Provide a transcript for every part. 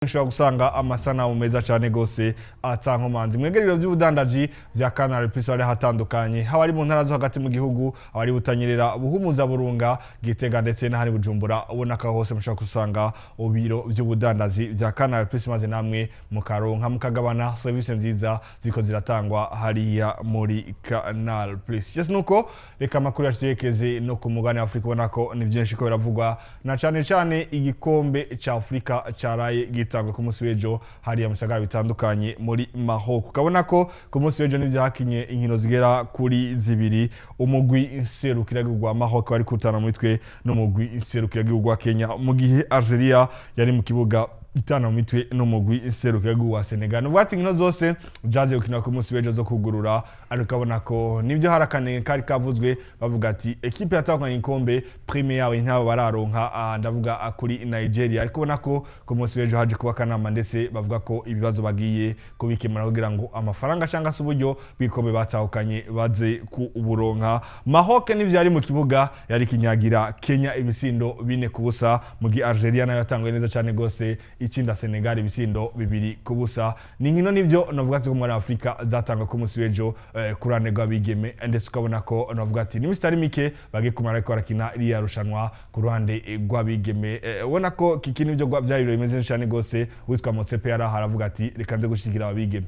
Ushobora gusanga amasanamu meza cyane gose atankomanzi. Mwegere ibiro by'ubudandaji vya Canal Plus bari hatandukanye, haba ari mu ntara zo hagati mu gihugu, abari Butanyerera, Buhumuza, Burunga, Gitega ndetse n'ahari Bujumbura. Ubona ko hose mushobora gusanga ibiro by'ubudandaji vya Canal Plus, maze namwe mukaronka, mukagabana serivisi nziza ziko ziratangwa hariya muri Canal Plus. Yes, nuko reka amakuru yacu tuyerekeze no ku mugabane wa Afurika. Ubona ko ni byinshi ko biravugwa, na cyane cyane igikombe ca Afurika caraye gitangwa ku munsi w'ejo hariya mu bisagara bitandukanye muri Maroc. Ukabona ko ku munsi w'ejo nivyo hakinye inkino zigera kuri zibiri. Umugwi nserukiragihugu wa Maroc wari kutana mu mitwe n'umugwi nserukiragihugu wa Kenya, mu gihe Algeria yari mu kibuga itana mu mitwe n'umugwi nserukiragihugu wa Senegal. Nuvuga ati inkino zose zaje gukina ku munsi w'ejo zo kugurura, ariko ukabona ko nibyo hari akanenge kari kavuzwe, bavuga ati ekipe yatahukanye igikombe prime yawe ntabo bararonka. Ndavuga kuri Nigeria, ariko ubona ko ku munsi w'ejo haje kuba akanama, ndetse bavuga ko ibibazo bagiye kubikemura kugira ngo amafaranga cyangwa se uburyo bw'igikombe batahukanye baze kuburonka. Maroc nivyo yari mu kibuga, yari kinyagira Kenya ibisindo 4-0, mu gihe Algeria nayo yatanguye neza cyane gose itsinda Senegal ibisindo 2-0. Ni inkino nivyo navuga ati ko muri Afurika zatangwa ku munsi w'ejo ku ruhande rw'abigeme, ndetse ukabona ko navuga ati n'imisi itari mike bagiye kumara ariko barakina iriya rushanwa ku ruhande rw'abigeme. Ubona ko kiki nibyo byari ibirori bimeze neza cyane gose. Witwa Motsepe yari ahari avuga ati reka nze gushyigikira abigeme.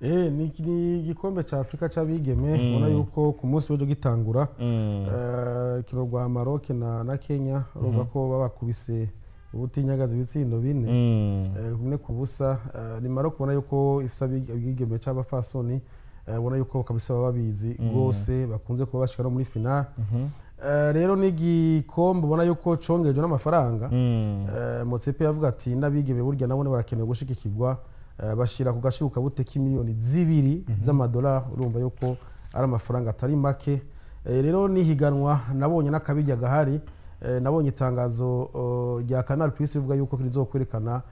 Ni igikombe cya Afurika cy'abigeme. Ubona yuko ku munsi w'ejo gitangura, kino rwa Maroc na Kenya, urumva ko babakubise ubutinyagaza ibitsindo 4 4-0. Ni Maroc ubona yuko ifise abigeme c'abafasoni, ubona yuko kabisa baba babizi rwose, bakunze kuba bashika no muri finale. Rero n'igikombe ubona yuko congerejwe n'amafaranga. Motsepe yavuga ati n'abigeme burya nabo barakenewe gushigikirwa. Bashira ku gashiruka bute k'imiliyoni 2 z'amadolari. Urumva yuko ari amafaranga atari make. Rero nihiganwa nabonye n'akabirya gahari. Nabonye itangazo rya Canal Plus rivuga yuko rizokwerekana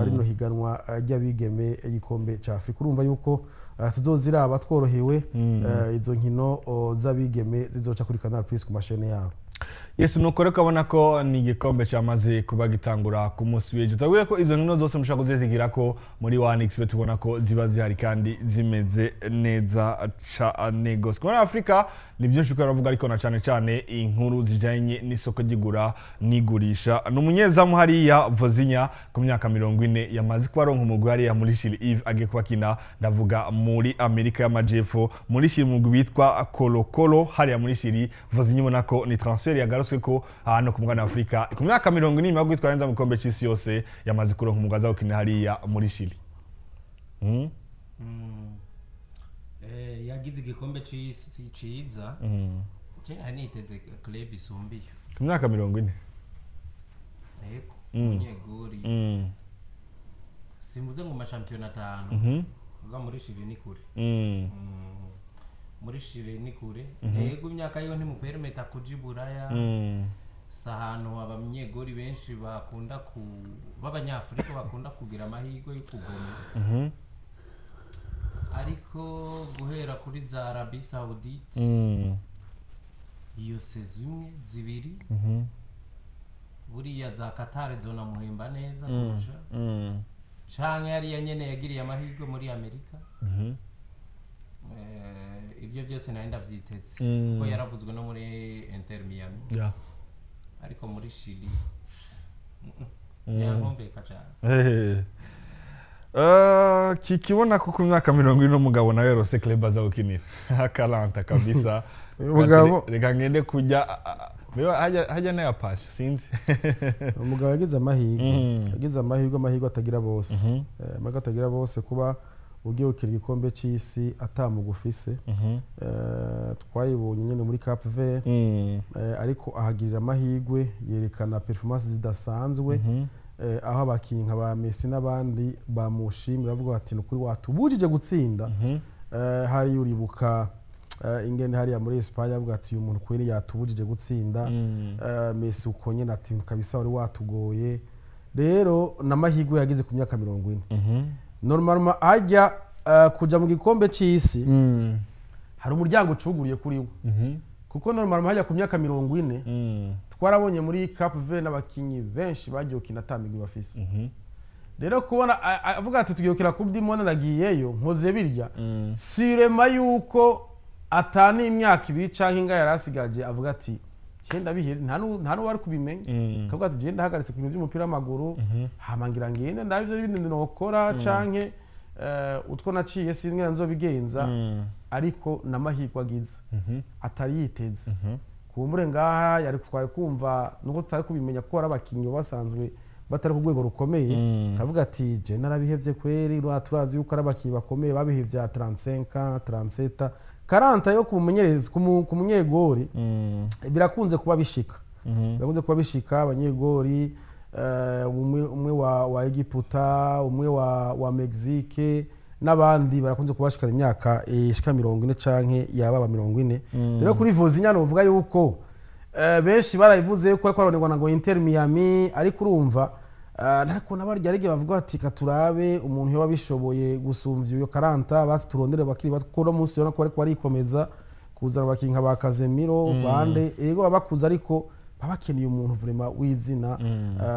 rino higanwa ry'abigeme igikombe ca Afrika. Urumva yuko tuzoziraba tworohewe, izo nkino z'abigeme zizoca kuri Canal Plus ku mashene yabo. Yes, nuko rero ukabona ko ni igikombe cyamaze kuba gitangura ku munsi w'ejo. Tubabwire ko izo nkino zose mushobora kuzitegera ko muri 1xBet, tubona ko ziba zihari kandi zimeze neza cane gose. Muri Afurika ni byinshi uko baravuga, ariko na cane cane inkuru zijanye n'isoko ry'igura n'igurisha. Ni umunyezamu hariya Vozinha, ku myaka 40, yamaze kuba aronka umugwi hariya muri Chile. Yves agiye kuba akina, ndavuga muri Amerika y'Amajepfo, muri Chile, umugwi witwa Colo Colo hariya muri Chile. Vozinha ubona ko ni transfer yagarutswe ko hano ku mugabane wa Afurika. Ku myaka 40, nyuma yo kwitwara neza mu gikombe c'isi yose, yamaze kuronka umugwi aza gukina hariya muri Chile. Yagize igikombe c'isi ciza. Je nari niteze club isumbiye. Ku myaka 40. Yego, umunyegori simvuze ngo mashampiyona atanu, uva muri Chile ni kure. Muri Chile ni kure. Yego, imyaka yo ntimupermeta kuja i Buraya. Si ahantu abanyegori benshi bakunda ku b'abanyafurika bakunda kugira amahirwe yo kugoma, ariko guhera kuri za Arabie Saoudite, iyo saison imwe, zibiri, buriya za Qatar zonamuhemba neza kurusha, canke hariya nyene yagiriye amahirwe muri Amerika. Ibyo byose nari ndavyiteze, kuko yaravuzwe no muri Inter Miami, ariko muri Chile yankumvika cane. Kikibona ko ku myaka 40 umugabo nawe yarose club aza gukinira Atalanta kabisa. Umugabo Reka ngende kujya hajya nayo pasi sinzi. Umugabo yagize amahirwe, yagize amahirwe, amahirwe atagira bose. Amahirwe atagira bose, kuba ugiye gukina igikombe c'isi atamugufise. Twayibonye nyine muri Cap Vert, ariko ahagirira amahirwe yerekana performance zidasanzwe, aho abakinyi nka ba Messi n'abandi bamushimira, bavuga bati nukuri watubujije gutsinda. Hari uribuka ingene hariya muri Espagne avuga ati uyu muntu kweri yatubujije gutsinda. Messi uko nyene ati kabisa wari watugoye. Rero n'amahirwe yagize ku myaka 40. Normalement ajya kuja mu gikombe c'isi, hari umuryango ucuguriye kuri we, kuko normalement hajya ku myaka 40, twarabonye muri Cap Vert n'abakinyi benshi bagiye gukina ata migwi bafise. Rero kubona avuga ati tugiye gukina Coupe du Monde, ndagiyeyo nkoze birya, sirema yuko atani imyaka 2 canke inga yari asigaje, avuga ati cyenda bihere, nta n'uwari kubimenya, akavuga ati genda hagaritse ku bintu by'umupira w'amaguru, hama ngira ngende ndabe ivyo bindi nokora, canke utwo naciye sinzi ngene nzobigenza. Ariko n'amahirwe agize atari yiteze kumbure ngaha yari twari kumva nuko tutari kubimenya ko ari abakinnyi basanzwe batari ku rwego rukomeye. Kavuga ati je narabihevye kweri, turazi yuko ari abakinnyi bakomeye babihevye ya 35, 37, 40 yo kumumenyereza ku munyegori. Birakunze kuba bishika, birakunze kuba bishika abanyegori, umwe wa Egiputa, umwe wa Mexique n'abandi barakunze kubashikana imyaka ishika 40 canke yababa 40. Rero kuri Vozinha novuga yuko benshi barabivuze yuko ariko aronerwa ngo Inter Miami, ariko urumva ariko nabarya arige bavuga ati katurabe umuntu yoba bishoboye gusumvya iyo 40, basi turondere bakiri bato, kuko uno munsi urabona ko bariko barikomeza kuzana abakinyi nka ba Casemiro bande. Ego babakuza, ariko baba bakeneye umuntu vraiment w'izina,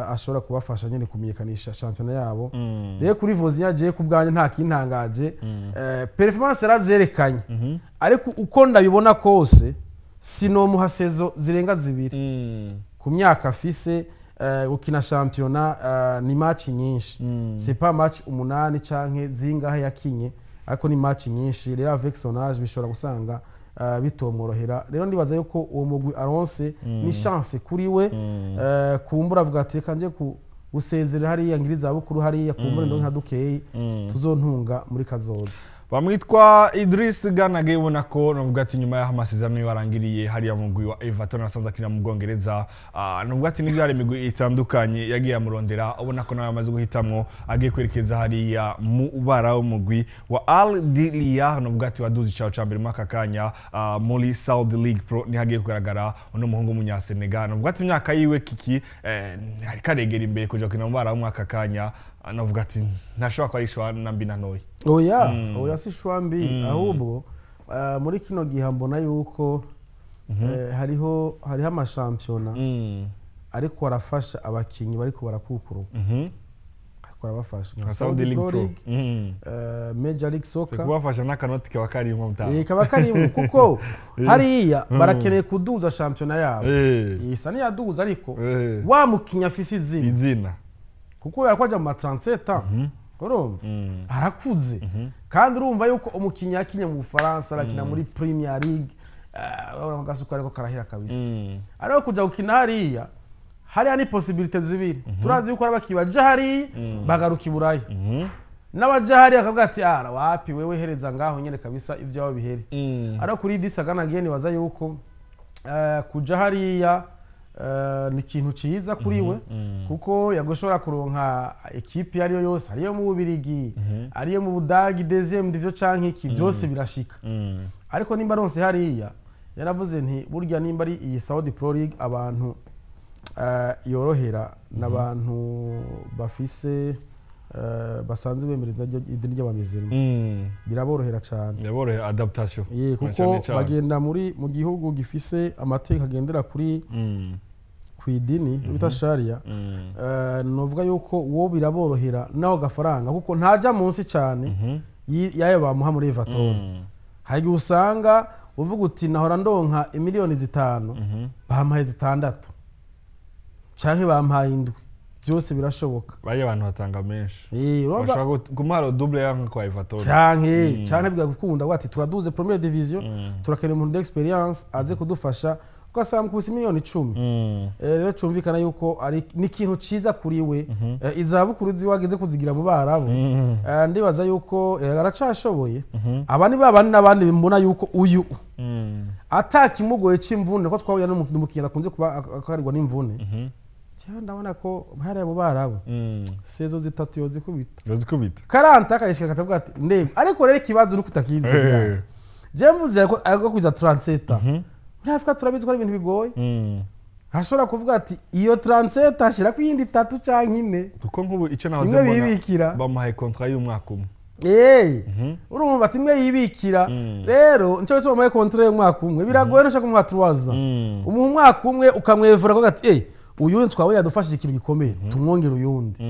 ashobora kubafasha nyene kumenyekanisha shampiyona yabo. Rero kuri Vozinha, je ku bwanjye nta kintangaje, performance yarazerekanye, ariko uko ndabibona kose sinomuha saison zirenga 2 ku myaka afise. Gukina shampiyona ni match nyinshi, c'est pas match 8 canke zingahe yakinye, ariko ni match nyinshi. Rero avec son âge bishobora gusanga bitomworohera. Rero ndibaza yuko uwo mugwi aronse ni chance kuri we. Kumbura avuga ati reka nje ku gusezerera hariya, ngira izabukuru hariya, kumbura ndonka dukeyi tuzontunga muri kazoza. Bamwitwa Idris Gana Gueye, ubona ko novuga ati nyuma y'aho amasezerano yiwe arangiriye hariya mu mugwi wa Everton asanzwe akina mu Bwongereza, novuga ati nibyo, hari imigwi itandukanye yagiye amurondera, ubona ko nawe amaze guhitamwo agiye kwerekeza hariya mu bara w'umugwi wa Al Dilia, novuga ati waduze icaro ca mbere muri aka kanya muri Saudi League Pro. Niho agiye kugaragara uno muhungu w'umunyasenegal. Novuga ati imyaka yiwe kiki ariko aregera imbere kuja gukina mu bara wo muri aka kanya. Novuga ati ntashobora kuba ari choix na mbi na ntoyi. Oya, oya, si choix mbi. Ahubwo muri kino gihe mbona yuko hariho amashampiyona ariko arafasha abakinyi bariko barakukuruka, ariko arabafasha nka Nka Saudi League Pro. Major League Si Soccer. Kubafasha n'akanoti kaba karimo mutaha. Kaba karimo, kuko hariya barakeneye kuduza shampiyona yabo. Isa niyaduza, ariko wa mukinyi afise izina, izina, kuko yariko aja mu ma 37 ans, urumva arakuze. Kandi urumva yuko umukinyi yakinye mu Bufaransa, arakina muri Premier League, urabona ko agasuka ariko karahira kabisa. Ariko kuja gukina hariya, hariya ni possibilité zibiri. Turazi yuko hari abakinyi baja hariya bagaruka i Buraya, n'abaja hariya bakavuga ati ara wapi wewe, hereza ngaho nyene kabisa, ibyawe bihere. Ariko kuri Idrissa Gana Gueye nibaza yuko kuja hariya ni ikintu ciza kuri we, kuko yagoshobora kuronka ekipi ariyo yose, ariyo mu Bubirigi, ariyo mu Budagi deuxième division canke iki, byose birashika. Ariko nimba aronse hariya, yaravuze nti burya nimba ari iyi Saudi Pro League, abantu yorohera n'abantu bafise basanzwe bemera idini ry'abamizirima, biraborohera cane. Yaborohera adaptation. Ye, kuko Cane cane. bagenda muri mu gihugu gifise amategeko agendera kuri ku idini bita sharia. Novuga yuko uwo biraborohera naho gafaranga, kuko ntaja munsi cane yayo bamuha muri Everton. Hari igihe usanga uvuga uti nahora ndonka imiliyoni 5, bampaye 6 canke bampaye 7, byose birashoboka. Bariya abantu batanga menshi. Urumva. Bashobora kumuha double ya nka kwa Everton. Canke bigakunda ati turaduze première division, turakeneye umuntu d'expérience aze kudufasha, ugasanga mukubise miliyoni 10. Rero cumvikana yuko ari ni ikintu ciza kuri we. Izabukuru ziwe ageze kuzigira mu Barabu. Ndibaza yuko aracashoboye. Aba ni babandi n'abandi mbona yuko uyu atakimugoye c'imvune, ko twabonye n'umukinnyi akunze kuba akarirwa n'imvune. Cyangwa ndabona ko hariya mu Barabu saison 3 yozikubita. Yozikubita. 40 akayishika akavuga ati ndebe. Ariko rero ikibazo nuko utakizi. Je mvuze ko ariko kwiza 37 muri Afrika turabizi ko ari ibintu bigoye. Hashobora kuvuga ati iyo 37 ashira ku yindi 3 canke 4. Kuko nk'ubu icyo nahoze Imwe mbona, bibikira. bamuhaye contrat y'umwaka umwe. Urumva ati imwe yibikira. Rero nico gituma bamuhaye contrat y'umwaka umwe. Biragoye, ntushaka kumuha 3 ans. Umuha umwaka umwe ukamwevura ko ati Uyu twawe yadufashije ikintu gikomeye, tumwongere uyundi.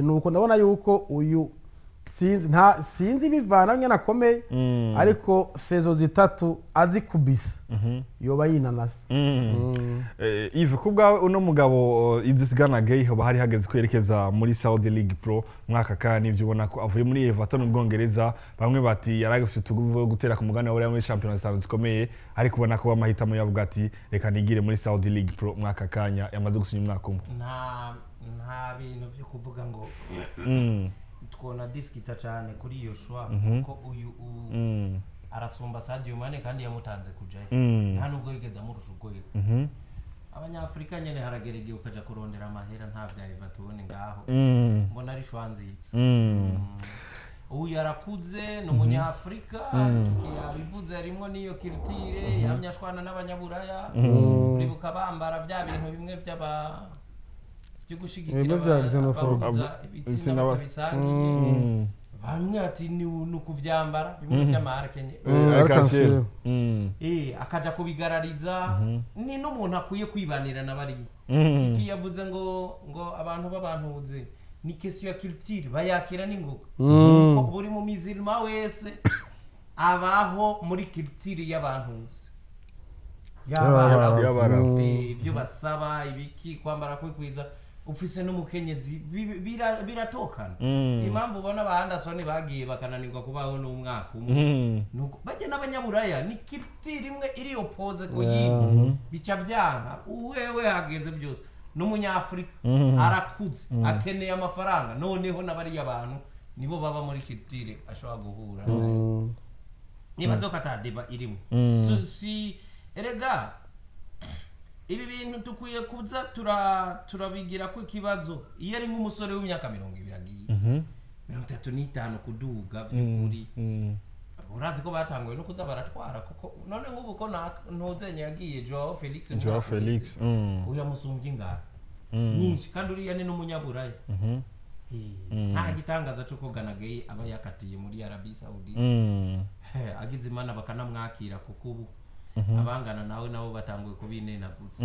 Nuko ndabona yuko uyu sinzi, nta sinzi bivana nyene akomeye, ariko saison 3 azikubisa yoba yinanasi. Yves, ku bwawe uno mugabo Idriss Gana Gueye hoba hari hageze kwerekeza muri Saudi League Pro mwaka kandi nivyo ubona ko avuye muri Everton mu Bwongereza, bamwe bati yaragifite utuguvu gutera ku mugabane wa muri championnat zitanu zikomeye, ariko ubona ko amahitamo yavuga ati reka nigire muri Saudi League Pro mwaka kanya yamaze gusinya umwaka umwe. Nta bintu byo kuvuga ngo twona diskita cyane kuri iyo choix, kuko uyu arasumba Sadio Mane kandi yamutanze kujayo, nta nubwo yigeze amurusha ubwo. Abanyafurika nyene haragera igihe ukaja kurondera amahera, nta vya Everton ngaho. Mbona ari choix nziza. Uyu arakuze, ni umunyafurika, yabivuze harimwo n'iyo culture, yamye ashwana n'abanyaburaya. Uribuka bambara bya bintu bimwe by'aba byo gushigikira Bimwe vya xenophobe. abahuza ibitsina batabisangiye. Bamwe ati ni ukuvyambara bimwe by'amaharkenye. Arc-en-ciel. Akaja kubigarariza. Ni n'umuntu akwiye kwibanira na bariya. Kiki yavuze ngo abantu b'abantuze ni question ya culture, bayakira n'ingoga. Ko buri mu mizirima wese abaho muri culture y'abantuze, y'abarabu. Y'abarabu. Ibyo basaba ibiki, kwambara kwikwiza, ufise n'umukenyezi, biratokana. Impamvu ubona ba Anderson bagiye bakananirwa kubaho n'umwaka umwe, nuko bajya n'abanyaburaya ni culture imwe iri opposé ku yindi, bica byanka. Wewe hageze byose n'umunyafurika arakuze, akeneye amafaranga, noneho n'abariya bantu nibo baba muri culture ashobora guhura nayo. Nibaza ko ata débat irimo. Si erega ibi bintu dukwiye kuza turabigira ko ikibazo iyo ari nk'umusore w'imyaka 20 agiye, 35 kuduga, by'ukuri urazi ko batanguye no kuza baratwara, kuko none nk'ubu ko ntuzenye yagiye Joao Felix Joao umwaka Felix. uheze, uyu amusumbye ingano nyinshi kandi uriya ni n'umunyaburaya. Nta gitangaza cy'uko Gana Gueye aba yakatiye muri Arabie Saoudite. Agize Imana bakanamwakira, kuko ubu abangana nawe nabo batanguye kubinenaguza.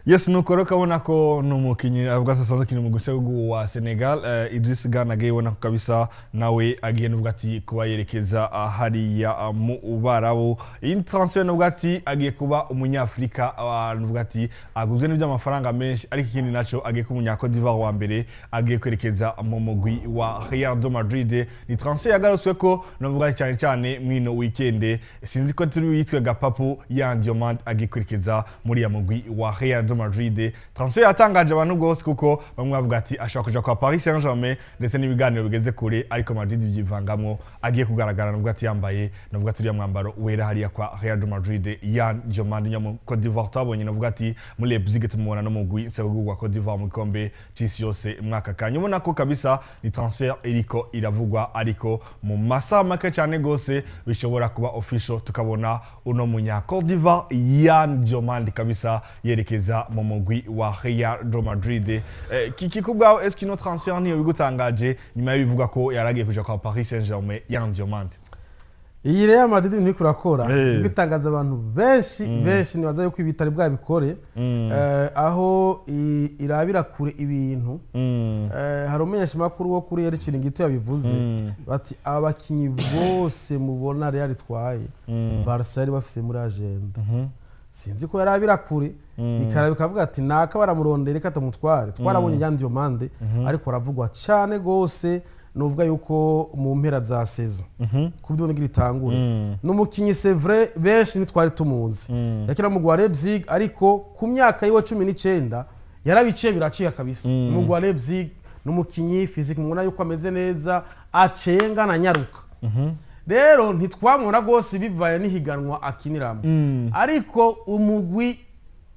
Yes, nuko rero ukabona ko ni umukinnyi avuga asanzwe akina mu gihugu wa Senegal, Idriss Gana Gueye, ubona ko kabisa nawe agiye nuvuga ati kuba yerekeza hariya mu Barabu. Iyi transfer nuvuga ati agiye kuba umunyafrika, nuvuga ati aguzwe n'iby'amafaranga menshi, ariko ikindi naco agiye kuba umunya Cote d'Ivoire wa mbere agiye kwerekeza mu mugwi wa Real de Madrid. Ni transfer yagarutswe ko nuvuga cyane cyane mwino weekend, sinzi ko turi yitwe gapapu ya Diomande agiye kwerekeza muri ya mugwi wa Real de Madrid. Transfer yatangaje abantu bose, kuko bamwe bavuga ati ashobora kuja kwa Paris Saint-Germain, ndetse n'ibiganiro bigeze kure, ariko Madrid byivangamwo. Agiye kugaragara nubwo ati yambaye nubwo ati uriya mwambaro wera hariya kwa Real de Madrid. Ya Diomande nyamu Cote d'Ivoire twabonye nubwo ati muri Leipzig, tumubona no mugwi sebugu wa Cote d'Ivoire mu gikombe c'isi yose mwaka kanya. Ubona ko kabisa ni transfer iriko iravugwa, ariko mu masaha make cyane gose bishobora kuba official, tukabona uno munya Cote d'Ivoire Yan Diomande kabisa yerekeza mu mugwi wa Real de Madrid. Kiki, ku bwawe, est-ce que ino transfer niyo bigutangaje nyuma y'ibivuga ko yaragiye kuja kwa Paris Saint-Germain, Yan Diomande? Iyi Real Madrid ntiriko irakora bitangaza abantu benshi benshi. Nibaza yuko ibi bitari bwabikore, aho irabira kure ibintu. Hari umumenyeshamakuru wo kuri El Chiringuito yabivuze, bati abakinyi bose mubona Real itwaye, Barca yari bafise muri agenda. Sinzi ko yarabira kure, ikaraba ikavuga ati naka baramurondera, reka tumutware. Twarabonye Yan Diomande ariko aravugwa cyane gose, nuvuga yuko mu mpera za saison kubyo ngira itangure n'umukinyi. C'est vrai, benshi ntitwari tumuzi, yakina mu gwa Leipzig, ariko ku myaka yiwe 19 yarabiciye biracika kabisa mu gwa Leipzig. N'umukinyi physique mubona yuko ameze neza, acenga na nyaruka. Rero ntitwamubona rwose bivaye n'ihiganwa akiniramo, ariko umugwi,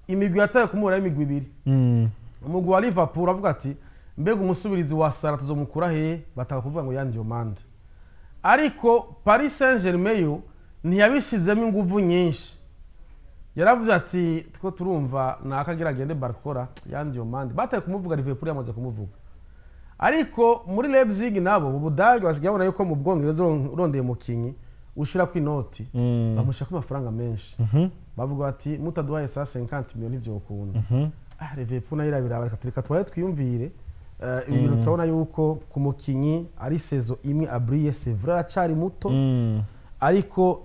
imigwi yataye kumubona imigwi ibiri. Umugwi wa Liverpool avuga ati mbega umusubirizi wa Salah tuzomukura hehe? Bataka kuvuga ngo Yan Diomande. Ariko Paris Saint-Germain yo ntiyabishizemo inguvu nyinshi, yaravuze ati two turumva nakagira agende Barcola, Yan Diomande. Bataye kumuvuga Liverpool yamaze kumuvuga. Ariko muri Leipzig nabo mu Budage basigaye babona yuko mu Bwongereza urondeye umukinyi ushira ku inoti bamushaka amafaranga menshi, bavuga bati mutaduhaye 150 millions ntivyokunda. Liverpool nayo irabiraba, reka tureka twari twiyumvire. Ibi bintu turabona yuko ku mukinyi ari saison imwe abriye, c'est vrai aracari muto, ariko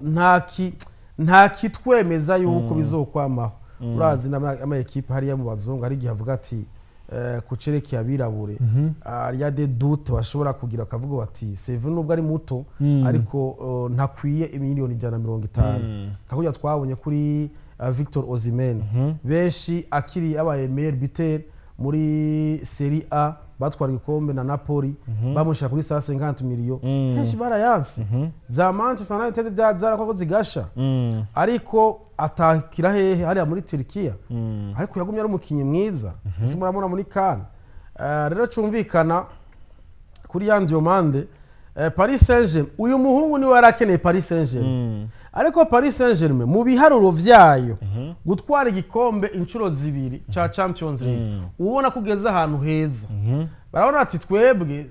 nta kitwemeza yuko bizokwamaho. Urazi n'ama ekipe hariya mu bazungu hari igihe avuga ati ku cerekeye abirabure y a des doutes bashobora kugira, bakavuga bati c'est vrai nubwo ari muto, ariko ntakwiye 150 miliyoni, nka kurya twabonye kuri Victor Osimhen. Benshi akiri abaye meilleur buteur muri Serie A, batwara igikombe na Napoli, bamushyira kuri 150 miliyo, kenshi barayanse. Za Manchester United byazarakwa ko zigasha, ariko atakira hehe? Hariya muri Turkiya. Ariko yagumye ari umukinnyi mwiza, ese murabona muri CAN. Rero cumvikana kuri Yan Diomande, Paris Saint-Germain, uyu muhungu niwe yari akeneye Paris Saint-Germain. Ariko Paris Saint-Germain mu biharuro vyayo, gutwara igikombe inshuro zibiri ca Champions League, ubona ko ugeze ahantu heza. Barabona ati twebwe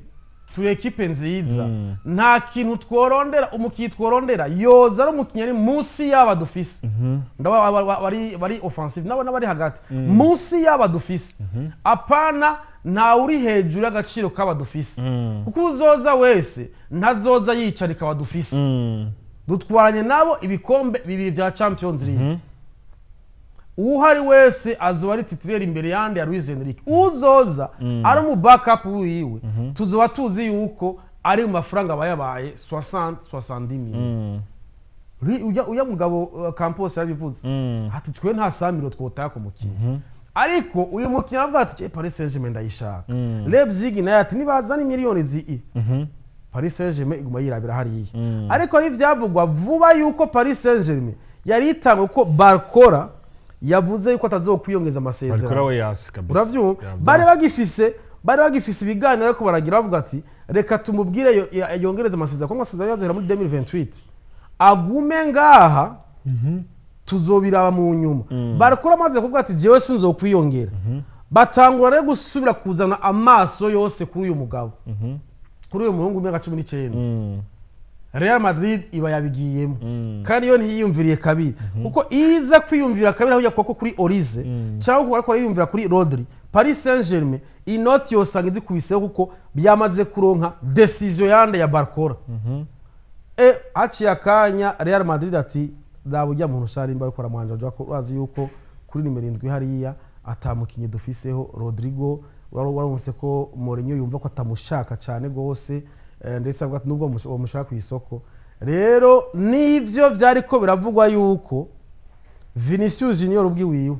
turi ekipe nziza, nta kintu tworondera. Umukinnyi tworondera yoza ari umukinnyi ari munsi y'aba dufise, ndaba bari offensive nabo n'abari hagati munsi y'aba dufise, apana ntawe uri hejuru y'agaciro k'aba dufise, kuko uzoza wese ntazoza yicarika aba dufise. Dutwaranye nabo ibikombe bibiri vya Champions League, uwuhari wese azoba ari titulaire imbere yandi ya Luis Enrique. Uzoza ari mu backup wiwe, tuzoba tuzi yuko ari mu mafaranga aba yabaye 60 70 millions. Ujya mugabo Campos yabivuze ati twe nta 100 millions twotaya ku mukinnyi. Ariko uyu mukinnyi aravuga ati: "Je Paris Saint-Germain ndayishaka." Leipzig nayo ati nibazana miliyoni zi, Paris Saint-Germain iguma yirabira hariya. Ariko ari ivyavugwa vuba yuko Paris Saint-Germain yari itangwe ko Barcola yavuze yuko atazokwiyongeza Barikora amasezerano. We yasi kabisa. Uravyumva? Ya, Bari bagifise ibiganiro, ariko baragira bavuga ati reka tumubwire yongereze amasezerano, kuko amasezerano yazohera muri 2028, agume ngaha, tuzobiraba mu nyuma. Barcola amaze kuvuga ati jewe sinzokwiyongera, batangura rero gusubira kuzana amaso yose kuri uyu mugabo, kuri uyu muhungu w'imyaka 19. Real Madrid iba yabigiyemo, kandi yo ntiyiyumviriye kabiri, kuko iza kwiyumvira kabiri aho kuko kuri Olise cyangwa kuko ariko yiyumvira kuri Rodri, Paris Saint-Germain inoti yosanga izikubiseho, kuko byamaze kuronka décision yande ya Barcola. Haciye akanya Real Madrid ati daba ujya muntu sharimba ariko aramwanja ko urazi yuko kuri nimero 7 hariya atamukinyi dufiseho. Rodrigo warumvise ko Mourinho yumva ko atamushaka cyane gose, ndetse avuga ati nubwo bamushaka ku isoko. Rero nivyo vyariko biravugwa yuko Vinicius Junior ubwiwiwe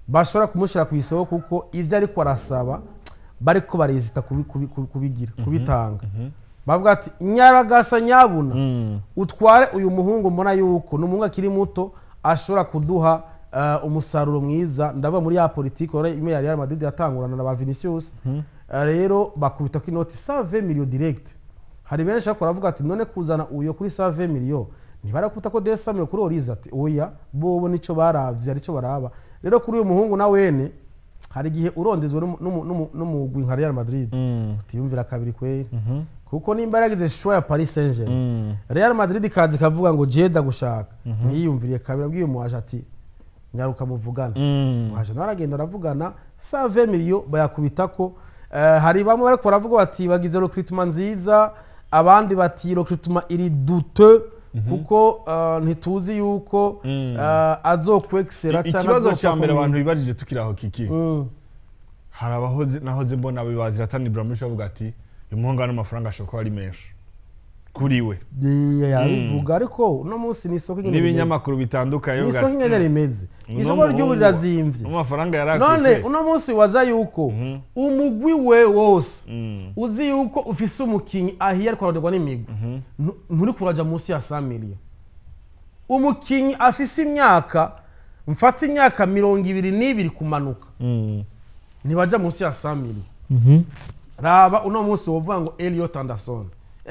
bashobora kumushyira ku isoko, kuko ivyo ariko arasaba bariko barezita kubigira kubitanga. Bavuga ati nyaragasa nyabuna utware uyu muhungu, mbona yuko ni umuhungu akiri muto ashobora kuduha umusaruro mwiza. Ndava muri ya politiki rero imwe ya Real Madrid yatangurana na ba Vinicius. Rero bakubita ko inoti 120 millions direct. Hari benshi ariko baravuga ati none kuzana uyo kuri 120 millions, ntibarakubita ko 200 millions kuri Olise? Ati oya, bobo nico baravye arico baraba. Rero kuri uyu muhungu na wene hari igihe urondezwe n'umugwi nka Real Madrid utiyumvira kabiri kweri, kuko nimba yaragize choix ya Paris Saint-Germain, Real Madrid ikaza ikavuga ngo je ndagushaka, ntiyiyumviriye kabiri, abwiye umuwaje ati nyaruka muvugane. Umuwaje nawe aragenda aravugana, 120 millions bayakubitako. Hari bamwe bariko baravuga bati bagize recrutement nziza, abandi bati recrutement iri douteux, kuko ntituzi yuko azokwexera canke Ikibazo cya mbere azoperforminga. abantu bibarije tukiri aho kiki, hari abahoze nahoze mbona bibaza Zlatan Ibrahimovic bavuga ati uyu muhungu ano mafaranga ashobora kuba ari menshi kuri we. Yabivuga, ariko uno munsi ni isoko ingene rimeze. N'ibinyamakuru bitandukanye Ni bavuga isoko ati, ingene rimeze, uno isoko muhungu, ry'ubu rirazimvye. amafaranga yari akwiye None kwezi. uno munsi waza yuko umugwi we wose uzi yuko ufise umukinyi ahiye ariko aronderwa n'imigwi, nturi kuraja munsi ya 100 million. Umukinyi afise imyaka, mfata imyaka 22 kumanuka, ntibaja munsi ya 100 million. Raba uno munsi wovuga ngo Elliot Anderson,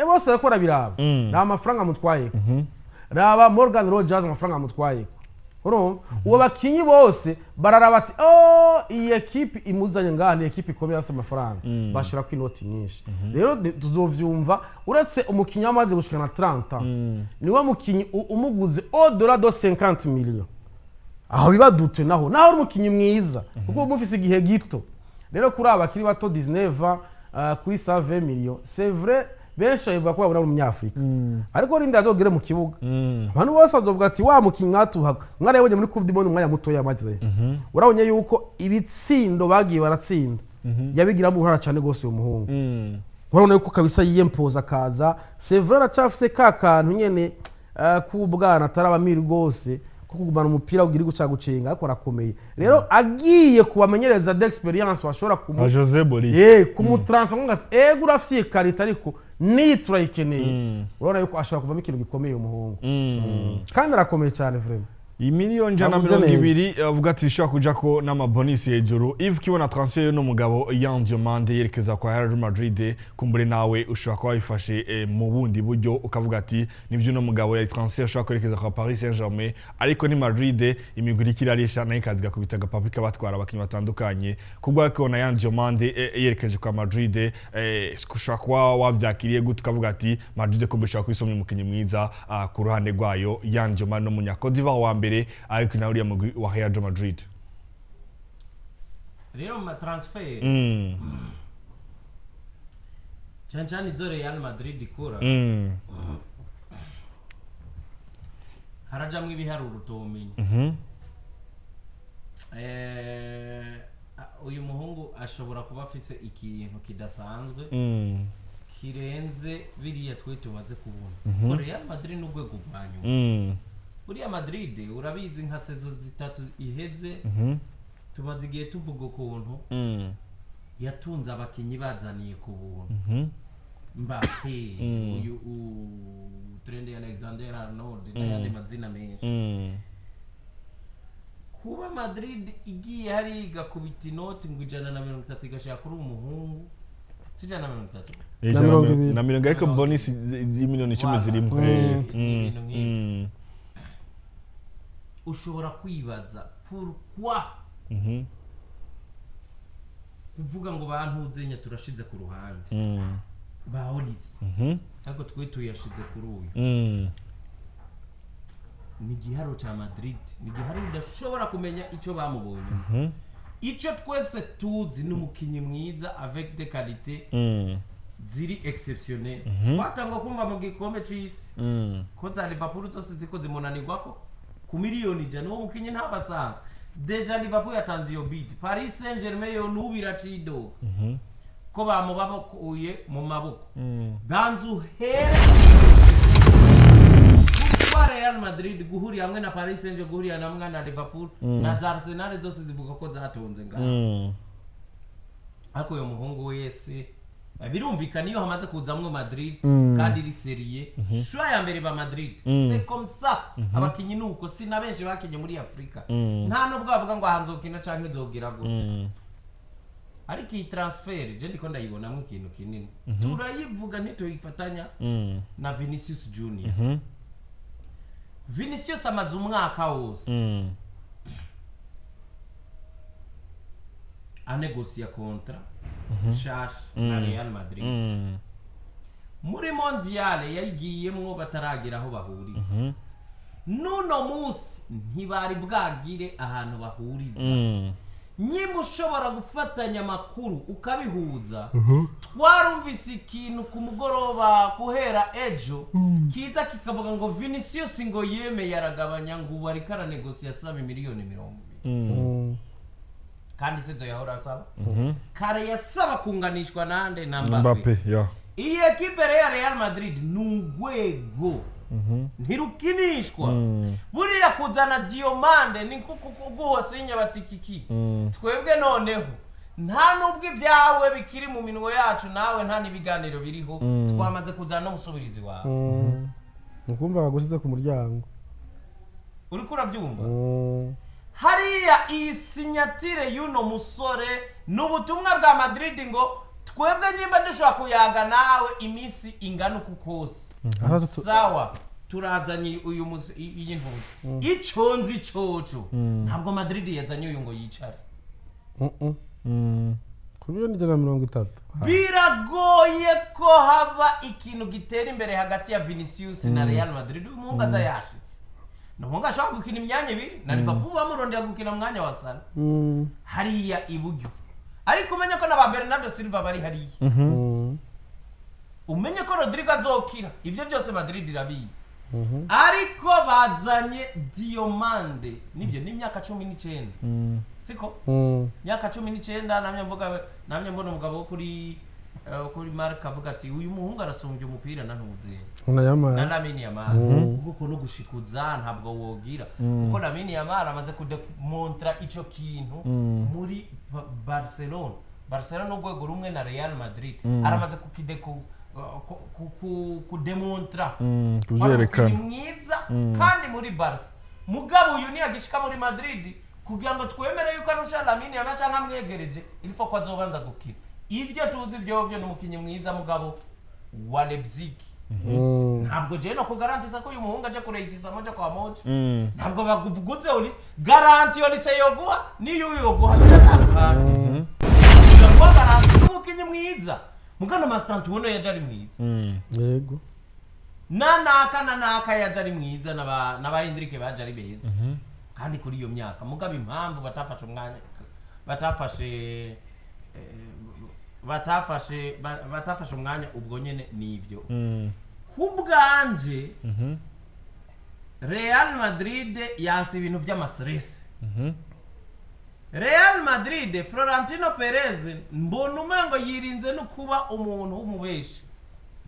bose bariko barabiraba. Raba amafaranga amutwayeko, raba Morgan Rogers amafaranga amutwayeko. Urumva uwo bakinyi bose bararaba ati oh, iyi ekipe imuzanye ngaha ni ekipe ikomeye afite amafaranga, bashirako inoti nyinshi. Rero tuzovyumva uretse umukinyi wamaze gushikana 30, niwe mukinyi umuguze au delà de 50 millions. Aho bibadutse naho naho uri umukinyi mwiza, kuko mufise igihe gito. Rero kuri aba bakiri bato, 19 kuri 120 millions, c'est vrai, benshi bavuga ko babona ari umunyafrika, ariko rindi azogere mu kibuga, abantu bose bazovuga ati: "Wa mukinyi mwatuhaga mwarayabonye muri Coupe du Monde, umwanya muto yamaze." Urabonye yuko ibitsindo bagiye baratsinda yabigiramo uruhara cyane rwose uyu muhungu. Urabona yuko kabisa yiyempoza akaza. C'est vrai, aracafise ka kantu nyene k'ubwana, ataraba miri rwose ko kugumana umupira ugira guca gucenga, ariko arakomeye. Rero agiye kubamenyereza d'expérience bashobora kumu Nka Jose Bori. Kumutransfer ngo ati: "Ego, urafise iyi qualité, ariko niyi turayikeneye." Urabona yuko ashobora kuvamo ikintu gikomeye uyu muhungu, kandi arakomeye cyane vraiment. Imiliyoni ijana na Avuze mirongo neza. ibiri, avuga ati ishobora kuja ko n'amabonisi hejuru. If ukibona transfer y'uno mugabo Yan Diomande yerekeza kwa Real Madrid, kumbure nawe ushobora kuba wifashe mu bundi buryo, ukavuga ati nibyo, uno mugabo yari transfer ashobora kwerekeza kwa Paris Saint-Germain, ariko ni Madrid imigwi iriko irarisha, nayo ikaza igakubita agapapu ikabatwara abakinnyi batandukanye. Kubwo akibona Yan Diomande yerekeje kwa Madrid, ushobora kuba wavyakiriye gute, ukavuga ati Madrid kumbe ishobora kwisomya umukinnyi mwiza ku ruhande rwayo, Yan Diomande n'umunya Cote d'Ivoire wa mbere ariko nawe uriya mugwi wa Real Madrid? Rero mu matransfer, cyane cyane izo Real Madrid ikora, harajamwo ibiharuro utomenya. Uyu muhungu ashobora kuba afise ikintu kidasanzwe kirenze biriya twe tumaze kubona, kuko Real Madrid ni urwego rwa nyuma. Buriya Madrid urabizi, nka saison 3 iheze, tumaze igihe tuvuga ukuntu yatunze abakinyi bazaniye ku buntu, Mbappe, uyu Trent Alexander Arnold n'ayandi mazina menshi. Kuba Madrid igiye hariya igakubita inoti ngo 130, igashaka kuri uwo muhungu, si 130? Ijana Mirongo ibiri. Na mirongo, ariko bonus y'imiliyoni 10 Voilà. zirimo. Ni ibintu nk'ibyo. Ushobora kwibaza pourquoi kuvuga ngo bantuzenya turashize ku ruhande ba Olise, ariko twe tuyashize kuri uyu. Ni igiharo cya Madrid, ni igiharo udashobora kumenya icyo bamubonye. Icyo twese tuzi ni umukinnyi mwiza avec des qualités ziri exceptionnel. Twatangwa kumva mu gikombe c'isi ko za Liverpool zose ziko zimunanirwako ku miliyoni 100, uwo mukinnyi ntabasanga. Déjà Liverpool yatanze iyo bid, Paris Saint Germain yo n'ubu iracidoga ko bamubakuye mu maboko. Banza uhere kuba Real Madrid guhurira hamwe na Paris Saint Germain, guhurira hamwe na Liverpool na za Arsenal, zose zivuga ko zatonze ngaho. Ariko uyu muhungu wese birumvikana, iyo hamaze kuzamwo Madrid kandi iri sérieux, choix ya mbere ba Madrid, c'est comme ça. Abakinyi nuko si na benshi bakinye muri Afrika, nta nubwo bavuga ngo aha nzokina canke nzogira gute. Ariko iyi transfer je ndiko ndayibonamo ikintu kinini. Turayivuga ntituyifatanya na Vinicius Junior. Vinicius amaze umwaka wose anegosiya contrat nshasha na Real Madrid. Muri mondial yayigiyemwo bataragira aho bahuriza. N'uno munsi ntibari bwagire ahantu bahuriza. Nyimba ushobora gufatanya amakuru ukabihuza, twarumvise ikintu ku mugoroba guhera ejo kiza kikavuga ngo Vinicius ngo yemeye aragabanya, ngo ubu ariko aranegosiya asaba miliyoni 20, kandi sizo yahora asaba kare. Yasaba kunganishwa nande? Na Mbappe. Mbappe ya. Iyi ekipe rero ya Real Madrid ni urwego, ntirukinishwa. Buriya kuzana Diomande ni nko kuguhosinya bati kiki, twebwe noneho nta nubwo ibyawe bikiri mu minwe yacu, nawe nta n'ibiganiro biriho, twamaze kuzana n'umusubirizi wawe. Ni ukumva bagusize ku muryango. Uriko urabyumva? Hariya iyi signature y'uno musore ni ubutumwa bwa Madrid ngo twebwe nyimba dushobora kuyaga nawe iminsi ingana uku kose, Araza sawa, turazanye uyu musi iyi ntuzi. Ico nzi coco, ntabwo Madrid yazanye uyu ngo yicare. Ku miliyoni 130. Biragoye ko haba ikintu gitera imbere hagati ya Vinicius na Real Madrid uyu muhungu aza yashitse. Ni umuhungu ashobora gukina imyanya ibiri, na Liverpool bamurondera gukina umwanya wa Salah hariya iburyo, ariko umenye ko na ba Bernardo Silva bari hariya, umenye ko Rodrigo azokira. Ivyo byose Madrid irabizi, ariko bazanye Diomande, nibyo, n'imyaka 19, siko? Myaka 19. Namye mvuga, namye mbona umugabo wo kuri Marc avuga ati: "Uyu muhungu arasumbya umupira na ntuze na Unayamara. Lamine Yamal." Kuko ukuntu gushikuza ntabwo wogira, kuko Lamine Yamal amaze kudemontra ico kintu muri Barcelona. Barcelona urwego rumwe na Real Madrid, aramaze kukide kudemontra Kuvyerekana. Wari umukinyi mwiza kandi muri Barca. Mugabo uyu niyagishika muri Madrid, kugira ngo twemere yuko arusha Lamine Yamal canke amwegereje, il faut ko azobanza gukina. Ivyo tuzi vyovyo, ni umukinyi mwiza, mugabo wa Leipzig ntabwo jewe no kugarantisa ko uyu muhungu aje kureyisisa moja kwa moja. Ntabwo baguze Olise. Garantie Olise yoguha niyo uyu yoguha biratandukanye. Yoguha garantie n'umukinyi mwiza, mugano Mastantuono yaje ari mwiza, na naka na naka yaje ari mwiza, n'aba Endrick baje ari beza kandi kuri iyo myaka. Mugabo impamvu batafashe umwanya, batafashe umwanya ubwo nyene, nivyo. Ku bwanje, Real Madrid yanse ibintu vy'amastress. Real Madrid, Florentino Perez, mbona umengo yirinze no kuba umuntu w'umubeshi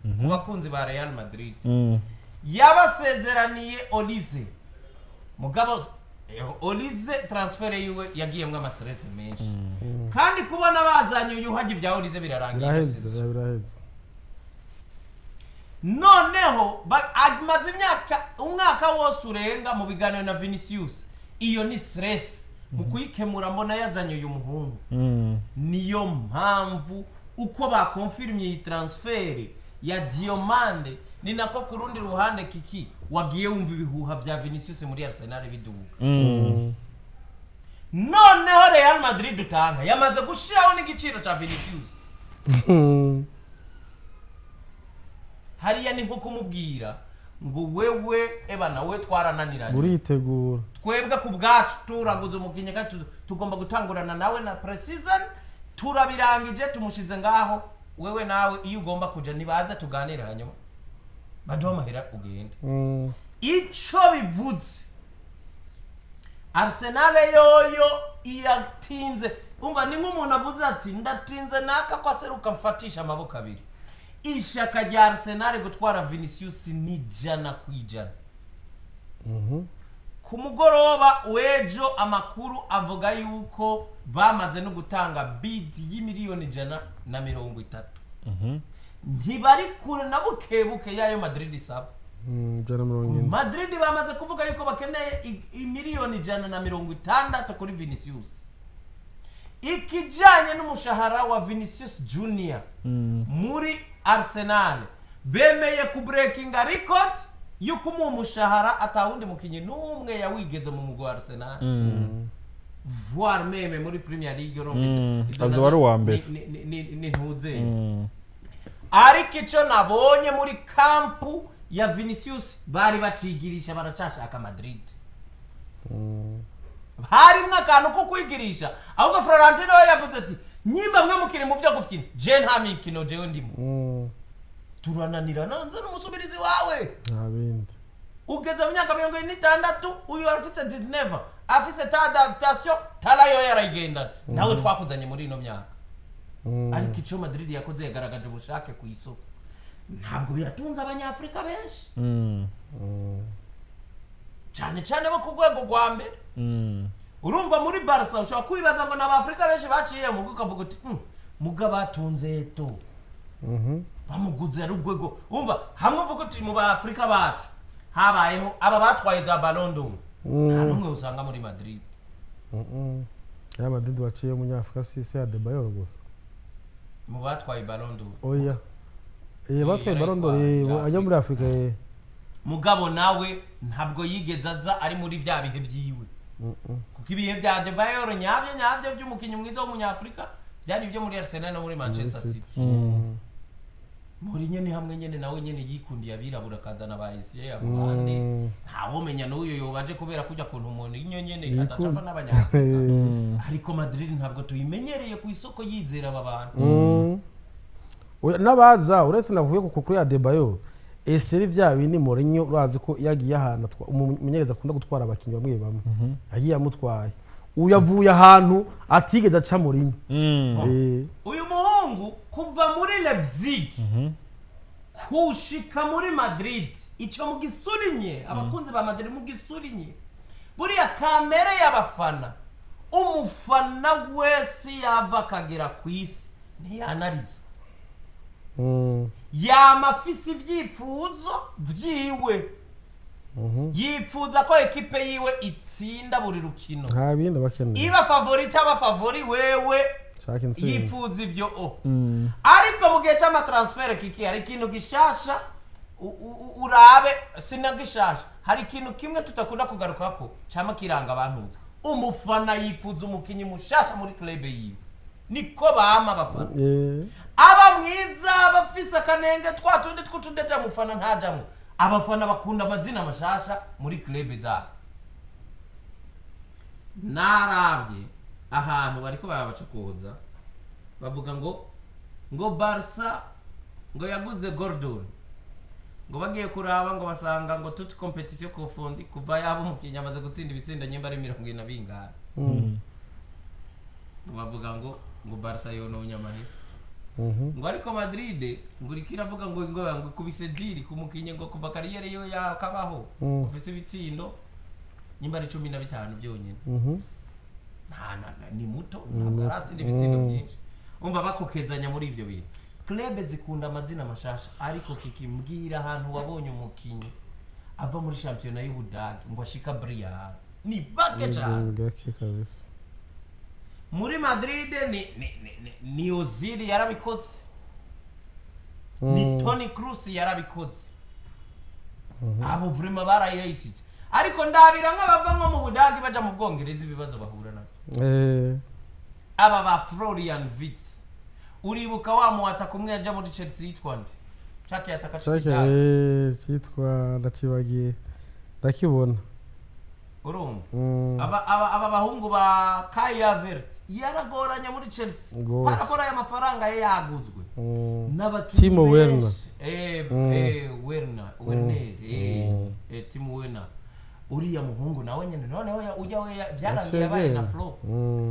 mu bakunzi ba Real Madrid. Yabasezeraniye Olise, mugabo Olise transfert yiwe yagiyemwo amastress menshi, kandi kubona bazanye uyu hajya ibya Olise birarangiye. Biraheze, biraheze. Noneho amaze imyaka, umwaka wose urenga mu biganiro na Vinicius. Iyo ni stress, mu kuyikemura mbona yazanye uyu muhungu. Niyo mpamvu uko bakonfirmye iyi transfert ya Diomande, ni nako ku rundi ruhande kiki wagiye wumva ibihuha bya Vinicius muri Arsenal biduga. Noneho Real Madrid utanga yamaze gushiraho n'igiciro ca Vinicius hariya, ni nko kumubwira ngo: "Wewe eba nawe twarananiranye." Uritegura. Twebwe ku bwacu turaguze umukinnyi kandi tugomba gutangurana nawe na pre-season, turabirangije, tumushize ngaho. Wewe nawe iyo ugomba kuja nibaze tuganire, hanyuma baduhe amahera ugende. Ico bivuze, Arsenal yoyo iratinze. Umva, ni nk'umuntu avuze ati: "Ndatinze naka ko aseruka mfatisha amaboko abiri." Ishaka rya Arsenal gutwara Vinicius ni 100%. Ku mugoroba w'ejo amakuru avuga yuko bamaze no gutanga bid y'imiliyoni 130. Ntibari kure na bukebuke y'ayo Madrid isaba. 170. Madrid bamaze kuvuga yuko bakeneye imiliyoni 160 kuri Vinicius. Ikijanye n'umushahara wa Vinicius Junior muri Arsenal, bemeye kubreakinga record yuko umuha umushahara atawundi mukinyi n'umwe yawigeze mu mugwi wa Arsenal, voire même muri Premier League. Urumva izo Azoba ari uwa mbere. Ni ntuze. Ariko icyo nabonye muri camp ya Vinicius, bari bacigirisha, baracashaka Madrid. Harimwo akantu ko kwigirisha. Ahubwo Florentino we yavuze ati: "Nyimba mwe mukiri mu byo gufina, je nta mikino jewe ndimo." Turananira nanze n'umusubirizi wawe. Nta bindi. Ugeze mu myaka 46, uyu afise 19, afise ta adaptation tarayo yarayigendana nawe twakuzanye muri ino myaka. Ariko icyo Madrid yakoze, yagaragaje ubushake ku isoko. Ntabwo yatunze abanyafurika benshi, cyane cyane bo ku rwego rwa mbere. Urumva, muri Barca ushobora kwibaza ngo ni abafurika benshi baciye mu, ukavuga uti: Muga batunze Eto'o." Bamuguze ari urwego. Umva, hamwe uvuga uti mu bafurika bacu habayeho aba batwaye za Ballon d'Or, nta n'umwe usanga muri Madrid. Ya Madrid waciye umunyafurika si Adebayor gusa. Mu batwaye Ballon d'Or. Oya, batwaye Ballon d'Or. Yarayitwaye, Ajya muri Afurika. Mugabo nawe ntabwo yigeze aza ari muri bya bihe byiwe, kuko ibihe bya Adebayor nyabyo nyabyo by'umukinnyi mwiza w'umunyafurika byari ibyo muri Arsenal no muri Manchester City. City. Muri Mourinho ni hamwe nyene nawe nyene yikundiye abirabura akazana ba Essien abo bandi, ntawomenya n'uyu yobaje kubera kujya kuntu Mourinho nyene adacapa n'abanyafurika. Ariko Madrid ntabwo tuyimenyereye ku isoko yizera aba bantu. Oya, n'abaza uretse navuye ku kuri Adebayo, ese ni bya bindi Mourinho urazi ko iyo agiye ahantu umumenyereza akunda gutwara abakinnyi bamwe bamwe, yagiye amutwaye, uyu avuye ahantu atigeze aca Mourinho. Uyu muhungu kuva muri Leipzig kushika muri Madrid, icyo mugisurinye, abakunzi ba Madrid mugisurinye, buriya kamere y'abafana, umufana wese yava akagera ku isi ntiyanariza, yama afise ibyifuzo vyiwe, yipfuza ko ekipe yiwe itsinda buri rukino. Nta bindi bakeneye. Iba favorite, aba favori wewe shaka intsinzi. Yipfuza ibyo o ariko mu gihe cy'amatransfert kiki hari ikintu gishasha urabe sinagishasha, hari ikintu kimwe tutakunda kugarukako cyama kiranga abantu: umufana yifuza umukinyi mushasha muri club yiwe, niko bama abafana. Aba mwiza, aba afise akanenge twa tundi tw'utudeja, mufana ntajamwo. Abafana bakunda amazina mashasha muri club zabo. Naravye ahantu bariko barabaca kuza bavuga ngo Barca ngo yaguze Gordon, ngo bagiye kuraba ngo basanga ngo toutes compétitions confondues kuva yaba umukinnyi amaze gutsinda ibitsinda nyimba ari 40 na bingahe, ngo bavuga ngo Barca yononye amahera, ngo ariko Madrid ngo iriko iravuga ngo ikubise deal ku mukinnyi ngo kuva carrière yo yakabaho ufise ibitsindo nyimba ari 15 byonyine. Nta ni muto, ntabwo aratsinda ibitsindo byinshi. Umva bakokezanya muri ivyo bintu. Club zikunda amazina mashasha, ariko kiki mbwira ahantu wabonye umukinyi ava muri shampiyona y'Ubudage ngo ashika Brian, ni bake cyane. Gake kabisa. Muri Madrid ni Ozil yarabikoze, ni Toni Kroos yarabikoze, abo vraiment barayirayishije. Ariko ndabira nk'abava nko mu Budage baja mu Bwongereza, ibibazo bahura nabyo, aba ba Florian Wirtz, uribuka wa muwata kumwe yaja muri Chelsea yitwa nde? Chaki yataka Chake. Chikidage. Cyitwa, ndakibagiye, ndakibona. Urumva aba bahungu ba Kai Havertz yaragoranye muri Chelsea. Gose. Barakora aya mafaranga ye yaguzwe n'abakinnyi Timo Werner. benshi. Werner, Werner, Timo Werner, uriya muhungu nawe nyene noneho ujya we byarangiye yabaye na Acegera. Flo.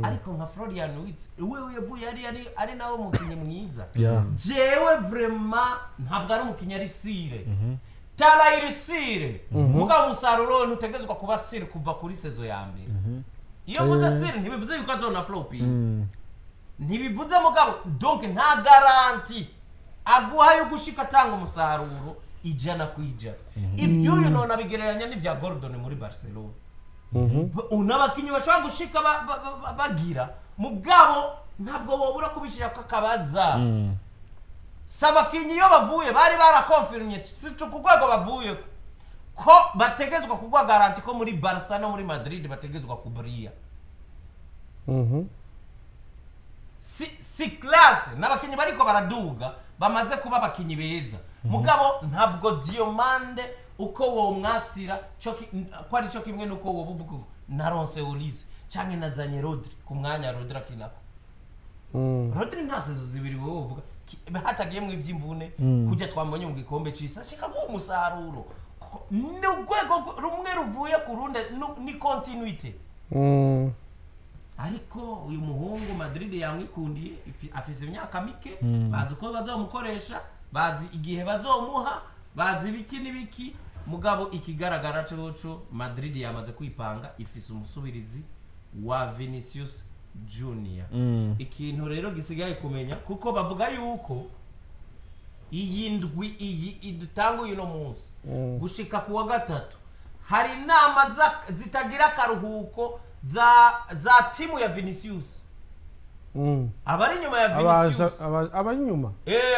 Ariko nka Florian Wirtz wewe yavuye ari nawe mukinnyi mwiza. Jewe vraiment ntabwo ari umukinnyi ari sûr, tara iri sûr, mugabo umusaruro we ntutegezwa kuba sûr kuva kuri saison ya mbere. Iyo mvuze sûr ntibivuze yuko azona flopping, ntibivuze, mugabo donc nta garantie aguha yo gushika atanga umusaruro 100%. Iby'uyu none abigereranya n'ibya Gordon muri Barcelona. N'abakinnyi bashobora gushika bagira, mugabo ntabwo wobura kubishyira ko akabaza. Si abakinnyi iyo bavuye bari barakonfirmye si ku rwego bavuye ko bategezwa kugwa garantie ko muri Barca no muri Madrid bategezwa kuburiya. Si classe n'abakinnyi bariko baraduga bamaze kuba abakinnyi beza, mugabo ntabwo Diomande uko womwasira ko ari cyo kimwe nuko woba uvuga ngo naronse Olise canke nazanye Rodri ku mwanya Rodri akinako. Rodri nta saison zibiri wowe uvuga hatagiyemwo ivy'imvune kujya twambonye mu gikombe c'isi ashika guha umusaruro. Ni urwego rumwe ruvuye ku rundi, ni continuité. Ariko uyu muhungu Madrid yamwikundiye, afise imyaka mike, bazi uko bazomukoresha, bazi igihe bazomuha, bazi ibiki n'ibiki. Mugabo ikigaragara coco Madrid yamaze kwipanga, ifise umusubirizi wa Vinicius Junior. Ikintu rero gisigaye kumenya, kuko bavuga yuko iyi ndwi iyi idutanguye uno munsi gushika ku wa gatatu hari inama zitagira akaruhuko za timu ya Vinicius, abari inyuma ya abaja Vinicius. Abari inyuma.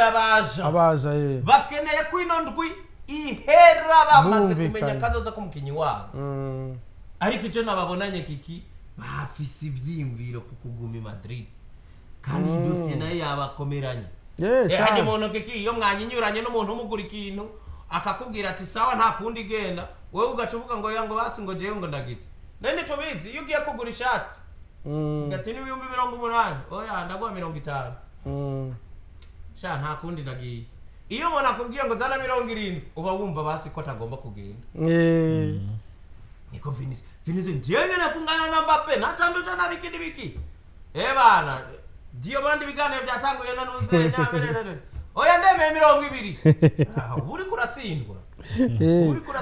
Abaja. Abaja. Bakeneye ko ino ndwi ihera bamaze Bumvikanye. kumenya kazoza k'umukinyi wabo. Ariko icyo nababonanye kiki bafise ivyiyumviro ku kuguma i Madrid, kandi iyi dosiye nayo yabakomeranye. Hajya mu ntoki ki iyo mwanyinyuranye n'umuntu umugura ikintu akakubwira ati sawa nta kundi genda, wewe ugaca uvuga ngo yango basi ngo jewe ngo ndagize. None tubizi iyo ugiye kugura ishati ugati 80,000, oya ndaguha 50. Sha nta kundi ndagiye. Iyo ubona akubwiye ngo zana 70 uba wumva basi ko atagomba kugenda. Niko Vinicius jewe nakungana na Mbappe natanduja na biki biki. Bana Dio bandi biganiro byatanguye na nuze nyamerere. Oya ndemeye 20. Uri kuratsindwa.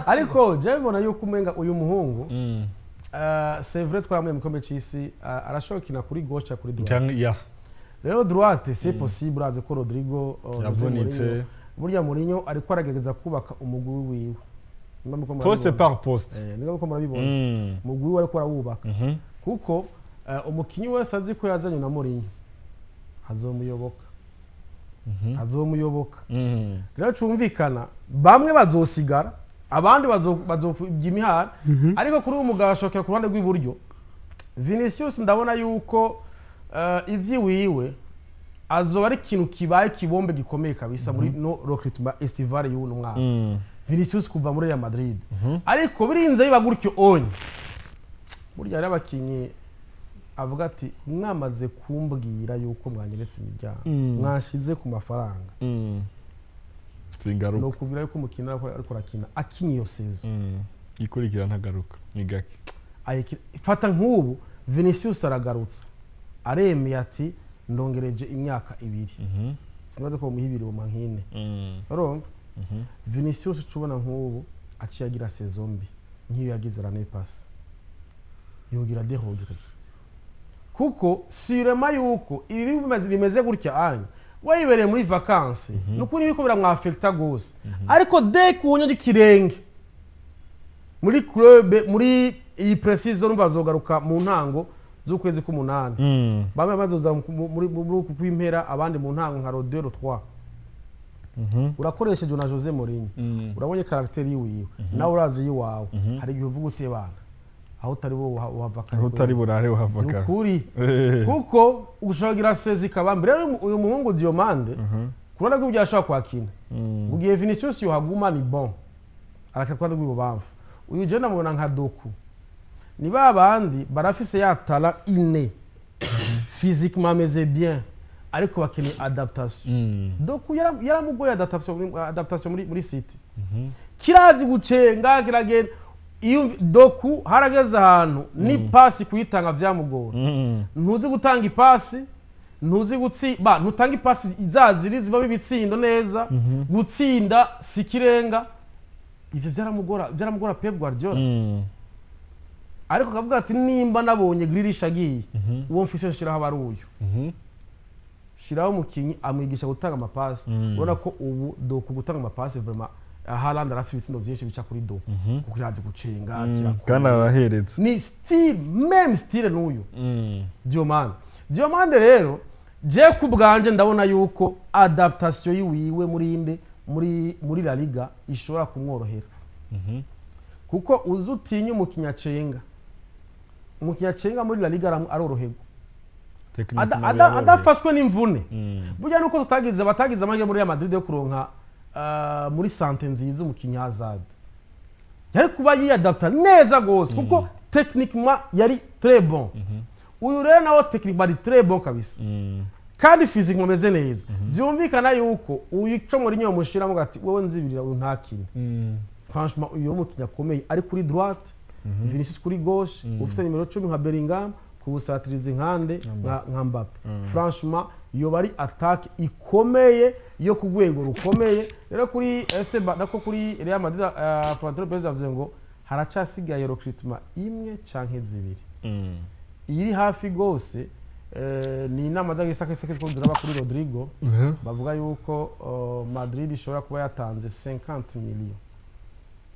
Ariko je mbona yuko umenga uyu muhungu c'est vrai twamwe mu kombe c'isi arashokina kuri gauche kuri droite. Yeah. Rero droite c'est possible aze ko Rodrigo yavunitse. Burya Mourinho ariko aragerageza kubaka umugwi wiwe. Poste par poste. Niko ko murabibona. Umugwi wiwe ariko arawubaka. Kuko umukinyi wese azi ko yazanye na Mourinho azomuyoboka. Azomuyoboka. Rero cumvikana bamwe bazosigara abandi bazokujya imihara, ariko kuri uyu mugabo ashokera ku ruhande rw'iburyo. Vinicius ndabona yuko ivyiwiwe azoba ari ikintu kibaye kibombe gikomeye kabisa muri no recruitment estival y'uno mwaka. Vinicius kuva muri Real Madrid. Ariko birinze biba gutyo onye. Burya ari abakinyi avuga ati mwamaze kumbwira yuko mwanyeretse imiryango, mwashize ku mafaranga. Singaruka. No kubwira yuko umukino ariko arakina akinye iyo saison. Ikurikira ntagaruka ni gake. Fata nk'ubu Vinicius aragarutse. Aremeye ati ndongereje imyaka 2. Simaze ko muhibiri mu mankine. Urumva? Vinicius cubona nk'ubu aciye agira saison mbi nk'iyo yagize l'année passée. Yogira des regrets. Kuko sûrement yuko ibi bimeze gutya anya wayibereye muri vacances nukuri biko biramwafecta gose, ariko dès kubonye ikirenge muri club muri iyi precision numva azogaruka mu ntango z'ukwezi k'umunani. Bamwe bazoza muri uku kw'impera, abandi mu ntango nka Rodero 3. Urakoresheje na Jose Mourinho, urabonye caractère yiwiwe, nawe urazi yiwawe. Hari igihe uvuga uti bana aho utari bo uhava kare, aho utari burare uhava kare. Nukuri kuko ushagira sezi kabambe. Rero uyu muhungu Diomande kubona ko byashaka kwakina ugiye Vinicius yohaguma ni bon arakakwa rw'ibubamfu. Uyu je namubona nka Doku ni babandi barafise ya talent inné physiquement ameze bien, ariko bakeneye adaptation. Doku yaramugoye adaptation muri City. Kirazi gucenga kiragenda. Iyo Doku harageze ahantu ni pasi kuyitanga byamugora. Ntuzi gutanga ipasi, ntuzi gutsinda, ntutanga ipasi izaziri ziva ibitsindo neza, gutsinda sikirenga. Ivyo byaramugora Pep Guardiola. Ariko kavuga ati nimba nabonye Grealish agiye, uwo mfise nshiraho abari uyu. Shiraho umukinyi amwigisha gutanga amapasi. Ubona ko ubu Doku gutanga amapasi vraiment Haaland arafite ibitsindo byinshi bica kuri Doku. Kuko yazi gucenga kirakora. Kandi arahereza. Ni style, même style n'uyu. Diomande. Diomande rero je ku bwanje ndabona yuko adaptation yiwiwe muri inde muri La Liga ishobora kumworohera. Kuko uzi utinye umukinyacenga. Umukinyacenga muri La Liga aroroherwa. Adafashwe n'imvune. Burya nuko tutagize batagize amahirwe muri Real Madrid yo kuronka muri sante nziza umukinyi Hazard. Yari kuba yiyadapta neza gose kuko techniquement yari très bon. Uyu rero nawe techniquement ari très bon kabisa. Kandi physiquement meze neza. Byumvikana yuko uyu ico Mourinho mushiramo gati wewe nzibirira uyu ntakine. Franchement uyu mukinya akomeye ari kuri droite, Vinicius kuri gauche, ufise nimero 10 nka Bellingham, kubusatiriza inkande nka Mbappe. Franchement iyo bari attaque ikomeye yo ku rwego rukomeye. Rero kuri FC nako kuri Real Madrid Florentino Perez avuze ngo haracyasigaye recruitment imwe canke zibiri. Iri hafi gose ni inama z'agisakisaki ko ziraba kuri Rodrigo. Bavuga yuko Madrid ishobora kuba yatanze 50 millions.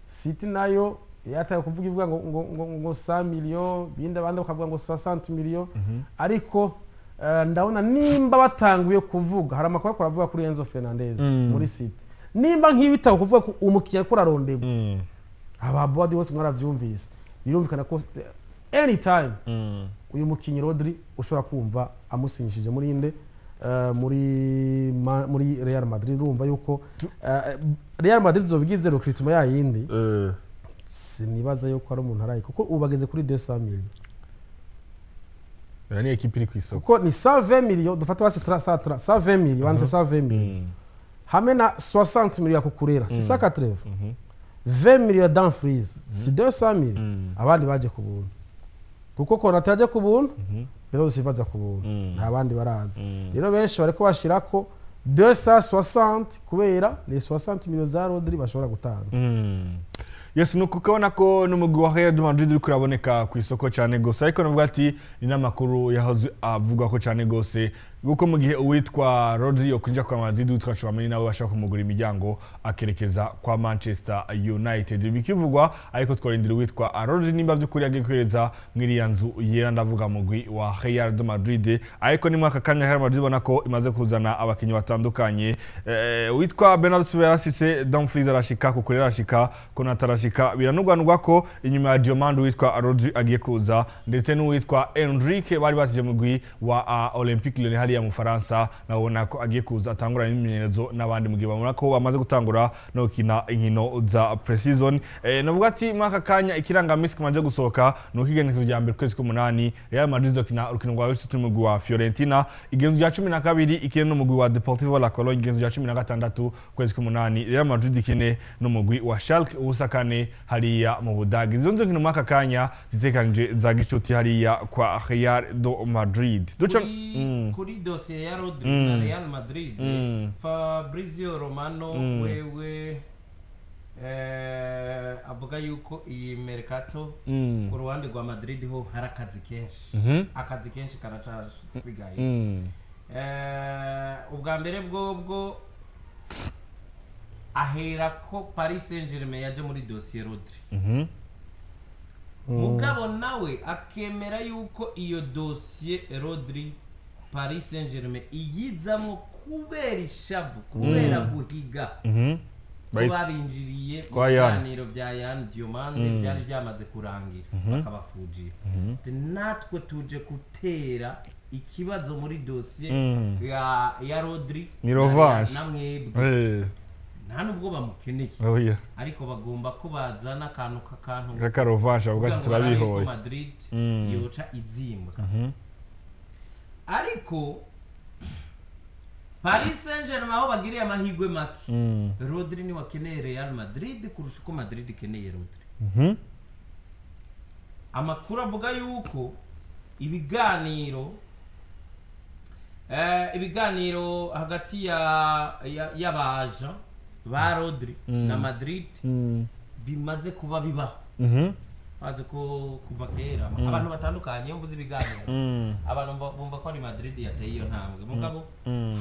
City nayo yataye kuvuga ivuga ngo 100 millions, bindi abandi bakavuga ngo 60 millions. Ariko ndabona nimba batanguye kuvuga hari amakuru akora kuri Enzo Fernandez muri City. Nimba nk'ibitabo kuvuga ko umukinnyi akora rondego. Aba board bose mwaravyumvise. Birumvikana ko anytime uyu mukinnyi Rodri ushobora kumva amusinyishije muri inde muri Real Madrid. Urumva yuko Real Madrid izobigize recruitment yayindi, sinibaza yuko ari umuntu arayi, kuko ubu bageze kuri 200 millions. Ni ekipe iri ku isoko. Kuko ni 120 millions, dufate basi 120 millions, banze 120 millions hamwe na 60 millions ya Cucurella, si 180, 20 millions ya Dumfries, si 200 millions. Abandi baje ku buntu, kuko Konate yaje ku buntu, Bernardo Silva aza ku buntu, nta bandi baraza. Rero benshi bariko bashirako 260 kubera les 60 millions za Rodri bashobora gutanga. Yes, nuko ukabona ko n'umugwi wa Real Madrid uriko uraboneka ku isoko cyane gose, ariko navuga ati ni n'amakuru yahoze avugwa ko cyane gose, kuko mu gihe uwitwa Rodri yokwinjira kwa Madrid, uwitwa Tchouameni nawe bashaka kumugura imiryango akerekeza kwa Manchester United, bikivugwa. Ariko twarindira uwitwa Rodri nimba by'ukuri agiye kwereza mw'iriya nzu yera, ndavuga mugwi wa Real de Madrid. Ariko ni mwaka kanya Real Madrid ubona ko imaze kuzana abakinnyi batandukanye. Uwitwa Bernardo Silva yarashitse, Dumfries arashika, Cucurella arashika, Konate arashika. Biranugwanugwa ko inyuma ya Diomande uwitwa Rodri agiye kuza, ndetse n'uwitwa Enrique bari batije mugwi wa Olympique Lyon hariya mu Faransa, nabona ko agiye kuza atangura imyimenyerezo n'abandi, mu gihe babona ko bamaze gutangura no gukina inkino za pre-season. Navuga ati mwaka kanya ikirangamisi kimaze gusohoka ni uko igenekerezo rya mbere kwezi k'umunani Real Madrid izokina urukino rwa gicuti n'umugwi wa Fiorentina, igenzo rya 12 ikine n'umugwi wa Deportivo La Cologne, igenzo rya 16 kwezi k'umunani Real Madrid ikine n'umugwi wa Schalke 0-4 hariya mu Budage. Izo nzo nkino mwaka kanya zitekanije za gicuti hariya kwa Real do Madrid. Duca Kuri dosiye ya Rodri na Real Madrid, Fabrizio Romano wewe avuga yuko iyi mercato ku ruhande rwa Madrid ho hari akazi kenshi, akazi kenshi karacasigaye. Ubwa mbere bwobwo ahera ko Paris Saint-Germain yaje muri dosiye Rodri, mugabo nawe akemera yuko iyo dosiye Rodri Paris Saint-Germain iyizamo kubera ishavu, kubera guhiga ko babinjiriye mu Kwa Yan. biganiro bya Yan Diomande byari byamaze kurangira bakabafujira. Ati, natwe tuje gutera ikibazo muri dosiye ya Rodri Ni revanche. na mwebwe. Nta nubwo bamukeneye, Oya. ariko bagomba ko bazana akantu k'akantu Kaka revanche, avuga ati kugira ngo barabe ko turabihoye. Madrid yoca izimbwa. Ariko Paris Saint-Germain aho bagiriye amahirwe make, Rodri niwe akeneye Real Madrid kurusha uko Madrid ikeneye Rodri. Amakuru avuga yuko ibiganiro hagati ya y'abaja ba Rodri na Madrid bimaze kuba bibaho. Bazi ko kuva kera abantu batandukanye, iyo mvuze ibiganiro abantu bumva ko ari Madrid yateye iyo ntambwe, mugabo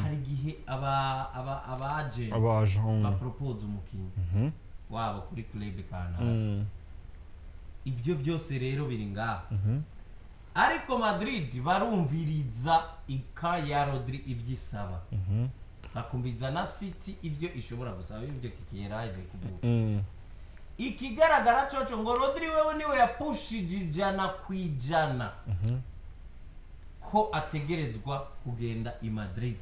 hari igihe aba agent Abaje. bapropose umukinnyi wabo kuri club kanaka. Ibyo byose rero biri ngaho, ariko Madrid barumviriza ika ya Rodri ibyo isaba, bakumviriza na City ibyo ishobora gusaba, ibyo kikiyeraje kuvuga. Ikigaragara coco ngo Rodri wewe niwe yapushije 100% ko ategerezwa kugenda i Madrid.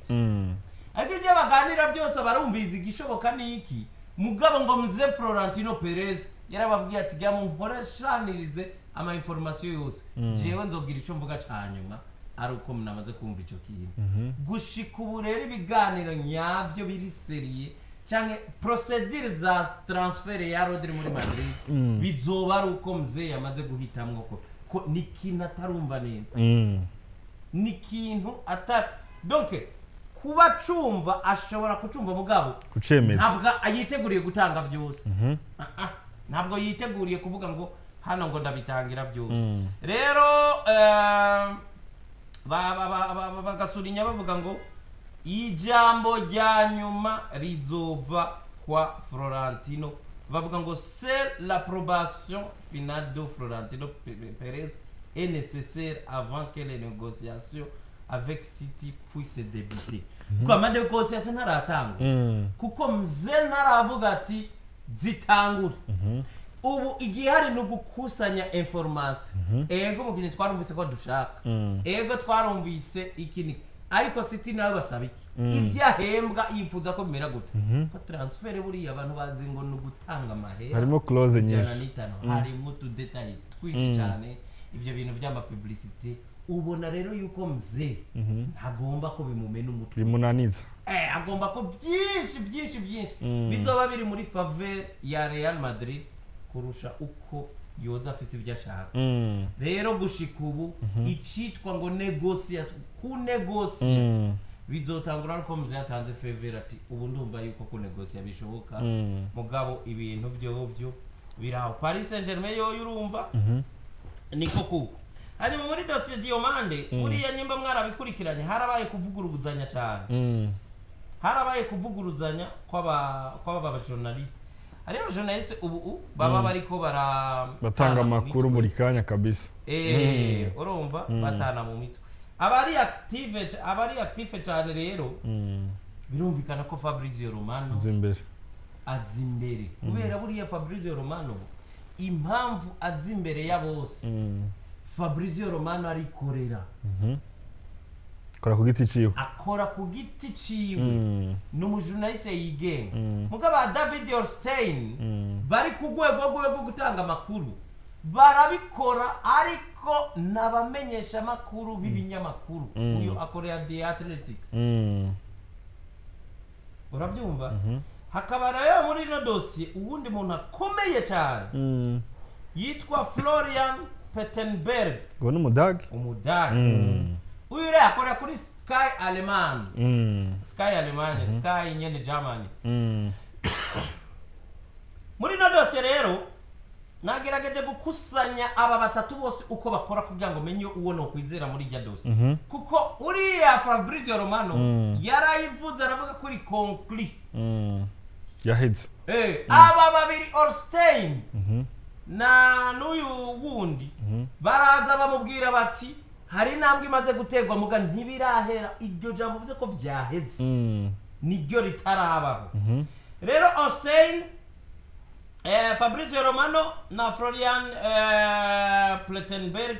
Ariko ibyo baganira byose barumviriza igishoboka ni iki, mugabo ngo muze Florentino Perez yarababwiye ati jya munkoreshanirize ama information yose, jewe nzobwira ico mvuga ca nyuma ari uko munamaze kumva ico kintu. Gushika ubu rero ibiganiro nyavyo biri sérieux canke procédure za transfert ya Rodri muri Madrid bizoba ari uko mzee yamaze guhitamwo ko ni ikintu atarumva neza, ni ikintu atari, donc kuba acumva ashobora kucumva, mugabo Kucemeza. ntabwo yiteguriye gutanga byose. Ah, ah. Ntabwo yiteguriye kuvuga ngo hano ngo ndabitangira byose. Rero bagasurinya bavuga ngo ijambo rya nyuma rizova kwa Florentino, bavuga ngo c'est l'approbation finale de Florentino Perez est nécessaire avant que les négociations avec City puissent débuter, kuko ama négociations ntaratangwa, kuko mze ntaravuga ati zitangure. Ubu igihari ni ugukusanya information. Ego umukinnyi twarumvise ko dushaka, ego twarumvise iki ni, Ariko City nawe basaba iki? Ibyo ahembwa yifuza ko bimera gute? Ko transfer buriya abantu bazi ngo ni ugutanga amahera Harimo clause ijana nyinshi. n'itanu, harimo utudétails twinshi cyane, ibyo bintu by'amapublicité. Ubona rero yuko mzee ntagomba ko bimumena umutwe. Bimunaniza. Agomba ko byinshi byinshi byinshi bizoba biri muri faveur ya Real Madrid kurusha uko yoza afise ibyo ashaka. Rero gushika ubu icitwa ngo négociation, kunegosiya bizotangura ariko mzee yatanze feu vert, ati ubu ndumva yuko kunegosiya bishoboka. Mugabo ibintu vyovyo biraho, Paris Saint-Germain yoyo urumva niko kuko. Hanyuma muri dosiye Diomande, buriya nyimba mwarabikurikiranye, harabaye kuvuguruzanya cyane. Harabaye kuvuguruzanya kw'aba bajournaliste. Hariho abajournaliste ubu baba bariko bara Batanga mu amakuru mitwe. Buri kanya kabisa. Urumva batana mu mitwe, abari active cyane rero birumvikana ko Fabrizio Romano Aza imbere. Aza imbere kubera buriya Fabrizio Romano, impamvu aza imbere ya bose, Fabrizio Romano arikorera. Kora ku giti ciwe. Akora ku giti ciwe. Ni umujournaliste yigenga. Mugabo ba David Ornstein bari ku rwego rwiwe rwo gutanga amakuru, barabikora ariko n'abamenyesha amakuru b'ibinyamakuru. Uyu akorera The Athletics. Urabyumva, hakaba rero muri ino dosiye uwundi muntu akomeye cyane yitwa Florian Plettenberg. Ngo ni umudage. Umudage. Uyu rero akorera kuri Sky Aleman. Sky Alemanye, Sky nyene Germany. Muri ino dosiye rero nagerageje gukusanya aba batatu bose uko bakora kugira ngo menye uwo nokwizera muri irya dosiye, kuko uriya Fabrizio Romano yarayivuze, aravuga ko iri conclu. Yaheze. Aba babiri, Ornstein na n'uyu wundi, baraza bamubwira bati hari intambwe imaze guterwa, muga ntibirahera. Iryo jambo uvuze ko vyaheze niryo ritarabaho. Rero Ornstein, Fabrizio Romano na Florian Plettenberg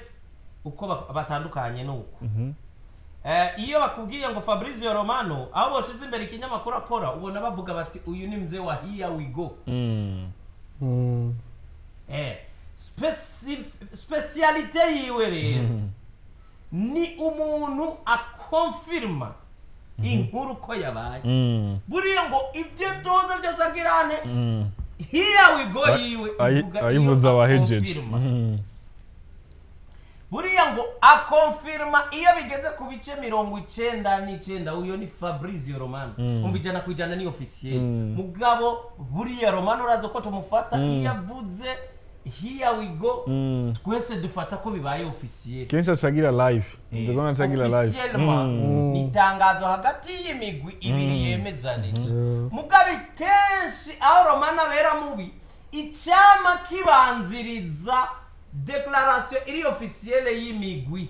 uko batandukanye nuko iyo bakubwiye ngo Fabrizio Romano, aho boshize imbere ikinyamakuru akora, ubona bavuga bati uyu ni mzee wa "here we go". Spécialité yiwe rero ni umuntu akonfirma inkuru ko yabaye. Buriya ngo ibyo tuzi byose agirane "here we go" yiwe ivuga iyo Ayivuze abahejeje. akonfirma. Buriya ngo akonfirma iyo bigeze ku bice 99. Uyo ni Fabrizio Romano. Umva, 100% ni officiel. Mugabo buriya Romano urazi ko tumufata, iyo avuze "here we go", twese dufata ko bibaye officiel. Kenshi acagira live, ndabona acagira live. Officiellement ni itangazo hagati y'imigwi ibiri yemezanije. Mugabe kenshi aho Romano abera mubi, icyama kibanziriza déclaration iri officielle y'imigwi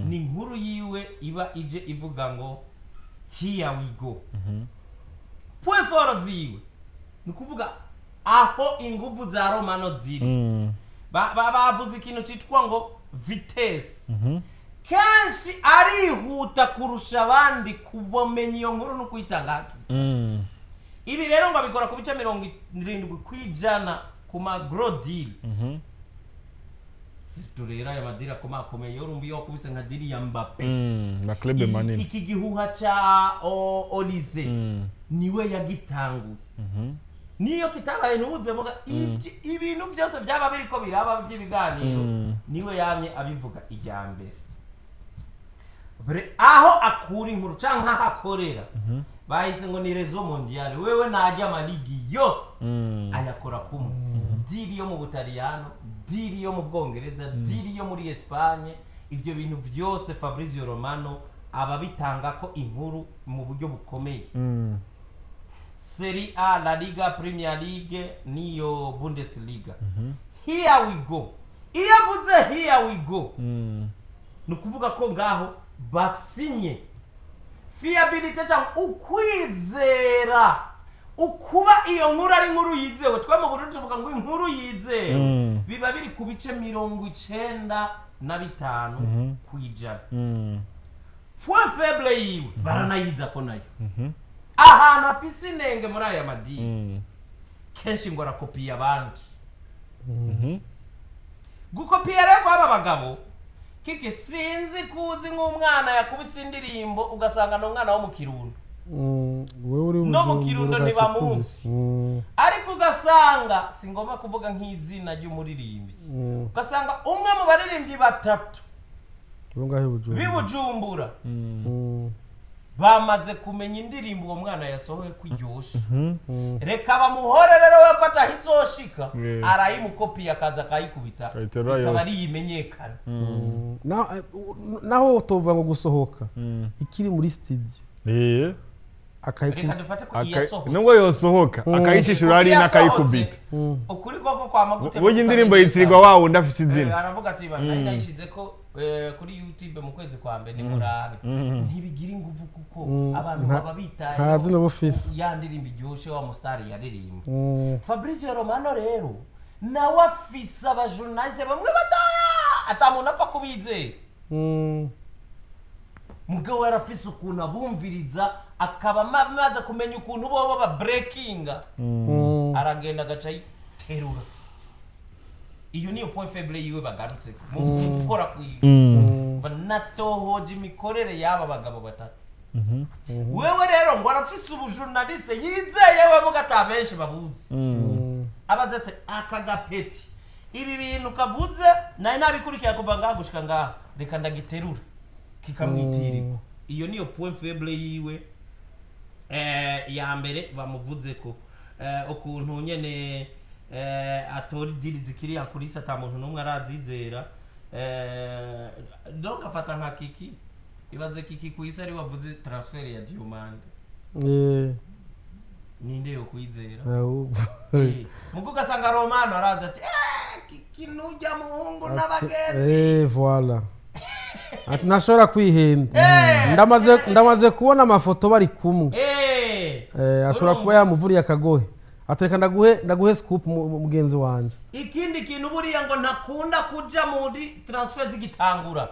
ni inkuru yiwe iba ije ivuga ngo "here we go". Point fort ziwe, ni ukuvuga aho inguvu za Romano ziri, bavuze ikintu cyitwa ngo vitesse. Kenshi arihuta kurusha abandi kubamenya iyo nkuru no kuyitanga hakiri. Ibi rero ngo abikora ku bice 70% ku ma gros deal. Surtout rero aya madeal akomakomeye, urumva iyo wakubise nka deal ya Mbappe, Na club manini. Iki gihuha ca Olise niwe yagitanguye. Niyo kitabaye ntubuze muga ibintu byose byaba biriko biraba by'ibiganiro, niwe yamye abivuga ijya mbere. Aho akura inkuru canke aho akorera bahise ngo ni réseau mondial. Wewe najya amaligi yose ayakora kumwe: deal yo mu Butaliyano, deal yo mu Bwongereza, deal yo muri Espagne. Ivyo bintu byose Fabrizio Romano aba bitanga ko inkuru mu buryo bukomeye. Serie A, La Liga, Premier League niyo Bundesliga. "Here we go", iyo avuze "here we go", ni ukuvuga ko ngaho basinye. Fiabilité cyangwa ukwizera, ukuba iyo nkuru ari inkuru yizewe, twe mu Burundi tuvuga ngo inkuru yizewe, biba biri ku bice 95%. Point faible yiwe baranayiza ko nayo ahantu afise inenge muri aya madini, kenshi ngo arakopiye abandi. Gukopiya rero kw'aba bagabo, kiki, sinzi kuzi nk'umwana yakubise indirimbo, ugasanga ni umwana wo mu Kirundo. Wewe uri No mu Bujumbura Kirundo ugaca ntibamuzi. ukubise. Ariko ugasanga si ngombwa kuvuga nk'izina ry'umuririmbyi, ugasanga umwe mu baririmbyi batatu Uri ngaho i Bujumbura. b'i Bujumbura bamaze kumenya indirimbo uwo mwana yasohoye ko iryoshe, reka bamuhore rero we ko atahizoshika, arayimukopiye akaza akayikubita, Akayiterura ikaba yose. ariyo imenyekana. Naho utovuga ngo gusohoka, ikiri muri studio, Reka dufate ko iyasohotse. Nubwo yosohoka, akayishishura hari n'akayikubita. Ukuri koko kwama gute? Burya indirimbo yitirirwa wa wundi afise izina. Aravuga ati nari nayishize ko kuri YouTube mu kwezi kwa mbere, nimurabe. Ntibigira ingufu kuko abantu baba bitaye nta zina uba ufise. ya ndirimbo iryoshe wa musitari yaririmba. Fabrizio Romano rero nawe afise abajournaliste bamwe batoya ata muntu apfa kubizera. Mugabo yarafise ukuntu abumviriza, akaba amaze kumenya ukuntu bobo babreakinga, aragenda agaca ayiterura. Iyo niyo point faible yiwe bagarutse mu gukora kwiwe. Natohoje imikorere y'aba bagabo batatu. Wewe rero ngo arafise ubujournaliste yizeye we, muga ata benshi babuzi. Abaza ati aka gapeti, ibi bintu kavuze nari nabikurikiye kuva ngaha gushika ngaha, reka ndagiterura, kikamwitirirwa. Iyo niyo point faible yiwe ya mbere bamuvuze ko ukuntu nyene atora i deal zikiri akurisa, ata muntu n'umwe arazizera. Donc afata nka Kiki, ibaze Kiki ku isi ari wavuze transfert ya Diomande, ninde yo kwizera? Ahubwo. Mugo ugasanga Romano araza ati Kiki nujya muhungu n'abagenzi. Voilà, ati ntashobora kwihenda. Ndamaze kubona amafoto bari kumwe. Ashobora kuba yamuvuriye akagohe, ateka ndaguhe scoop, mugenzi wanje. Ikindi kintu, buriya ngo ntakunda kuja muri transfer zigitangura,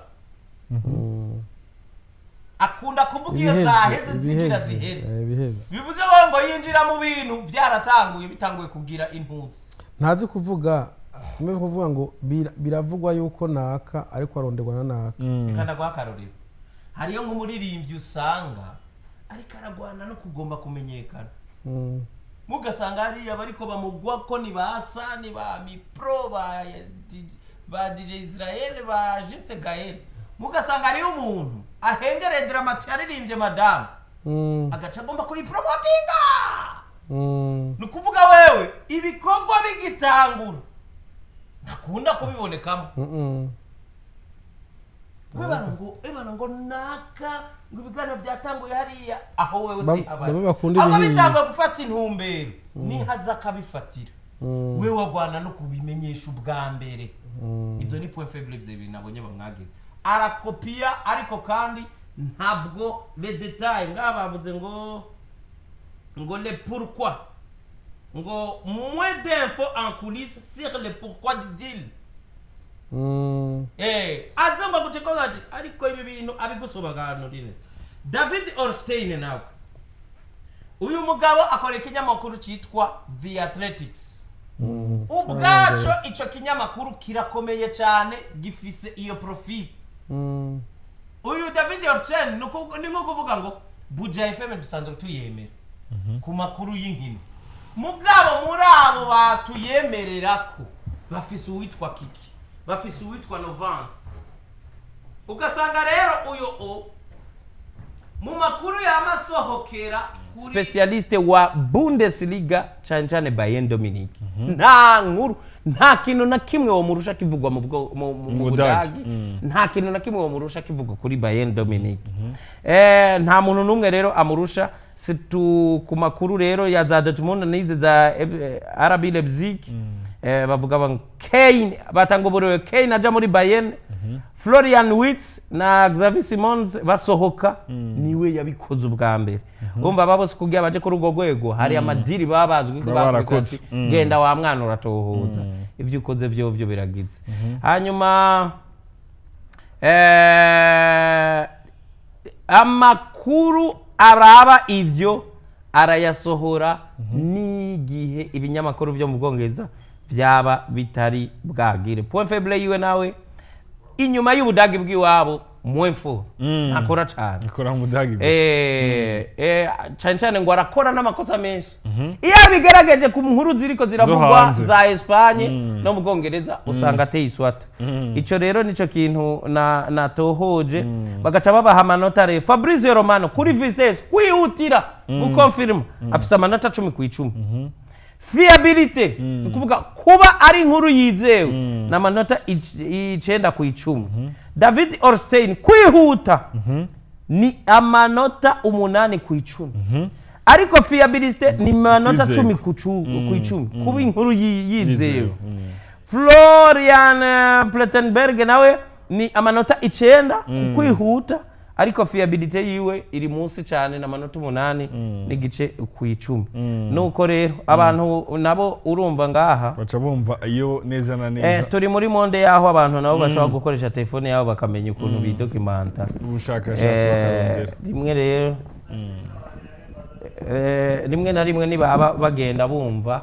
akunda kuvuga iyo zaheze, zigira zihere. Ibiheze. Bivuze ngo yinjira mu bintu byaratanguye, bitanguye kugira impuzi. Ntazi kuvuga, kumwe kuvuga ngo biravugwa yuko naka ariko aronderwa na naka. Reka ndaguha akarorero. Hariyo nk'umuririmbyi usanga ariko aragwana no kugomba kumenyekana, mugasanga hariya bariko bamugwa ko ni ba Sani, ba Mipro, ba DJ Israel, ba Juste Gael, mugasanga hariyo umuntu ahengereye Dramati yaririmbye madamu, agaca agomba kuyipromotinga. Ni ukuvuga wewe ibikorwa bigitangura ntakunda kubibonekamo. Kwebana ngo ebana ngo naka ngo ibiganiro byatanguye hariya aho wewe si habaye. Bamwe bakunda Aho ibihiye. bitanguye gufata intumbero nihaza akabifatira, we wagwana no kubimenyesha ubwa mbere. Izo ni point faible zibiri nabonye bamwagize. Arakopiya, ariko kandi ntabwo les détails. Ngaha bavuze ngo le pourquoi, ngo moins d'infos en coulisses sur le pourquoi du deal. Aze ngo aguce ati ariko ibi bintu abigusobanurire. David Ornstein nawe, uyu mugabo akora ikinyamakuru cyitwa The Athletics. Ubwaco ico kinyamakuru kirakomeye cyane, gifise iyo profil. Uyu David Ornstein ni nko kuvuga ngo Buja FM dusanzwe tuyemera ku makuru y'inkino, mugabo muri abo batuyemerera ko bafise uwitwa Kiki, bafise uwitwa Novance. Ugasanga rero uyu o mu makuru yamasohokera kuri spécialiste wa Bundesliga, cyane cyane Bayern Dominic, nta nkuru, nta kintu na kimwe womurusha kivugwa mu Budagi. Budagi. Nta kintu na kimwe womurusha kivugwa kuri Bayern Dominic. Nta muntu n'umwe rero amurusha situ ku makuru rero ya za Dortmund n'izi za RB Leipzig. Bavuga bang Kane batanga uburere, Kane aja muri Bayern, Florian Wirtz na Xavi Simons basohoka, niwe yabikoze ubwa mbere. Urumva aba bose kugira baje kuri urwo rwego hari ama deal baba bazwi ko Baba bakoze. barakoze. Ati, genda wa mwana, uratohoza, ivyo ukoze vyovyo biragize. Hanyuma Amakuru araba ivyo arayasohora n'igihe ibinyamakuru vyo mu Bwongereza vyaba bitari bwagire. Point faible yiwe nawe inyuma y'Ubudagi bw'iwabo, moins fort, ntakora cane. Ikora mu Budagi gusa. Cane cane ngo arakora n'amakosa menshi iyo abigerageje ku nkuru ziriko ziravugwa hanze. za Espagne no mu Bwongereza, usanga ateye iswata. Ico rero nico kintu na natohoje. Bagaca babaha amanota rero. Fabrizio Romano kuri vitesse, kwihutira gukonfirma, afise amanota 10/10. Fiabilité, ni ukuvuga kuba ari inkuru yizewe, ni amanota 9/10. David Ornstein kwihuta ni amanota 8/10, ariko fiabilité ni amanota Kwizerwa. 10/10, kuba inkuru yizewe. Yizewe. Florian Plettenberg nawe ni amanota 9 ku kwihuta, ariko fiabilité yiwe iri munsi cyane, n'amanota 8.5/10. Nuko rero abantu nabo urumva ngaha baca bumva iyo neza na neza. Turi muri monde yaho abantu nabo bashobora gukoresha telefone yabo bakamenya ukuntu bidokimanta. Ubushakashatsi bakarondera. Rimwe rero rimwe na rimwe nibaba bagenda bumva.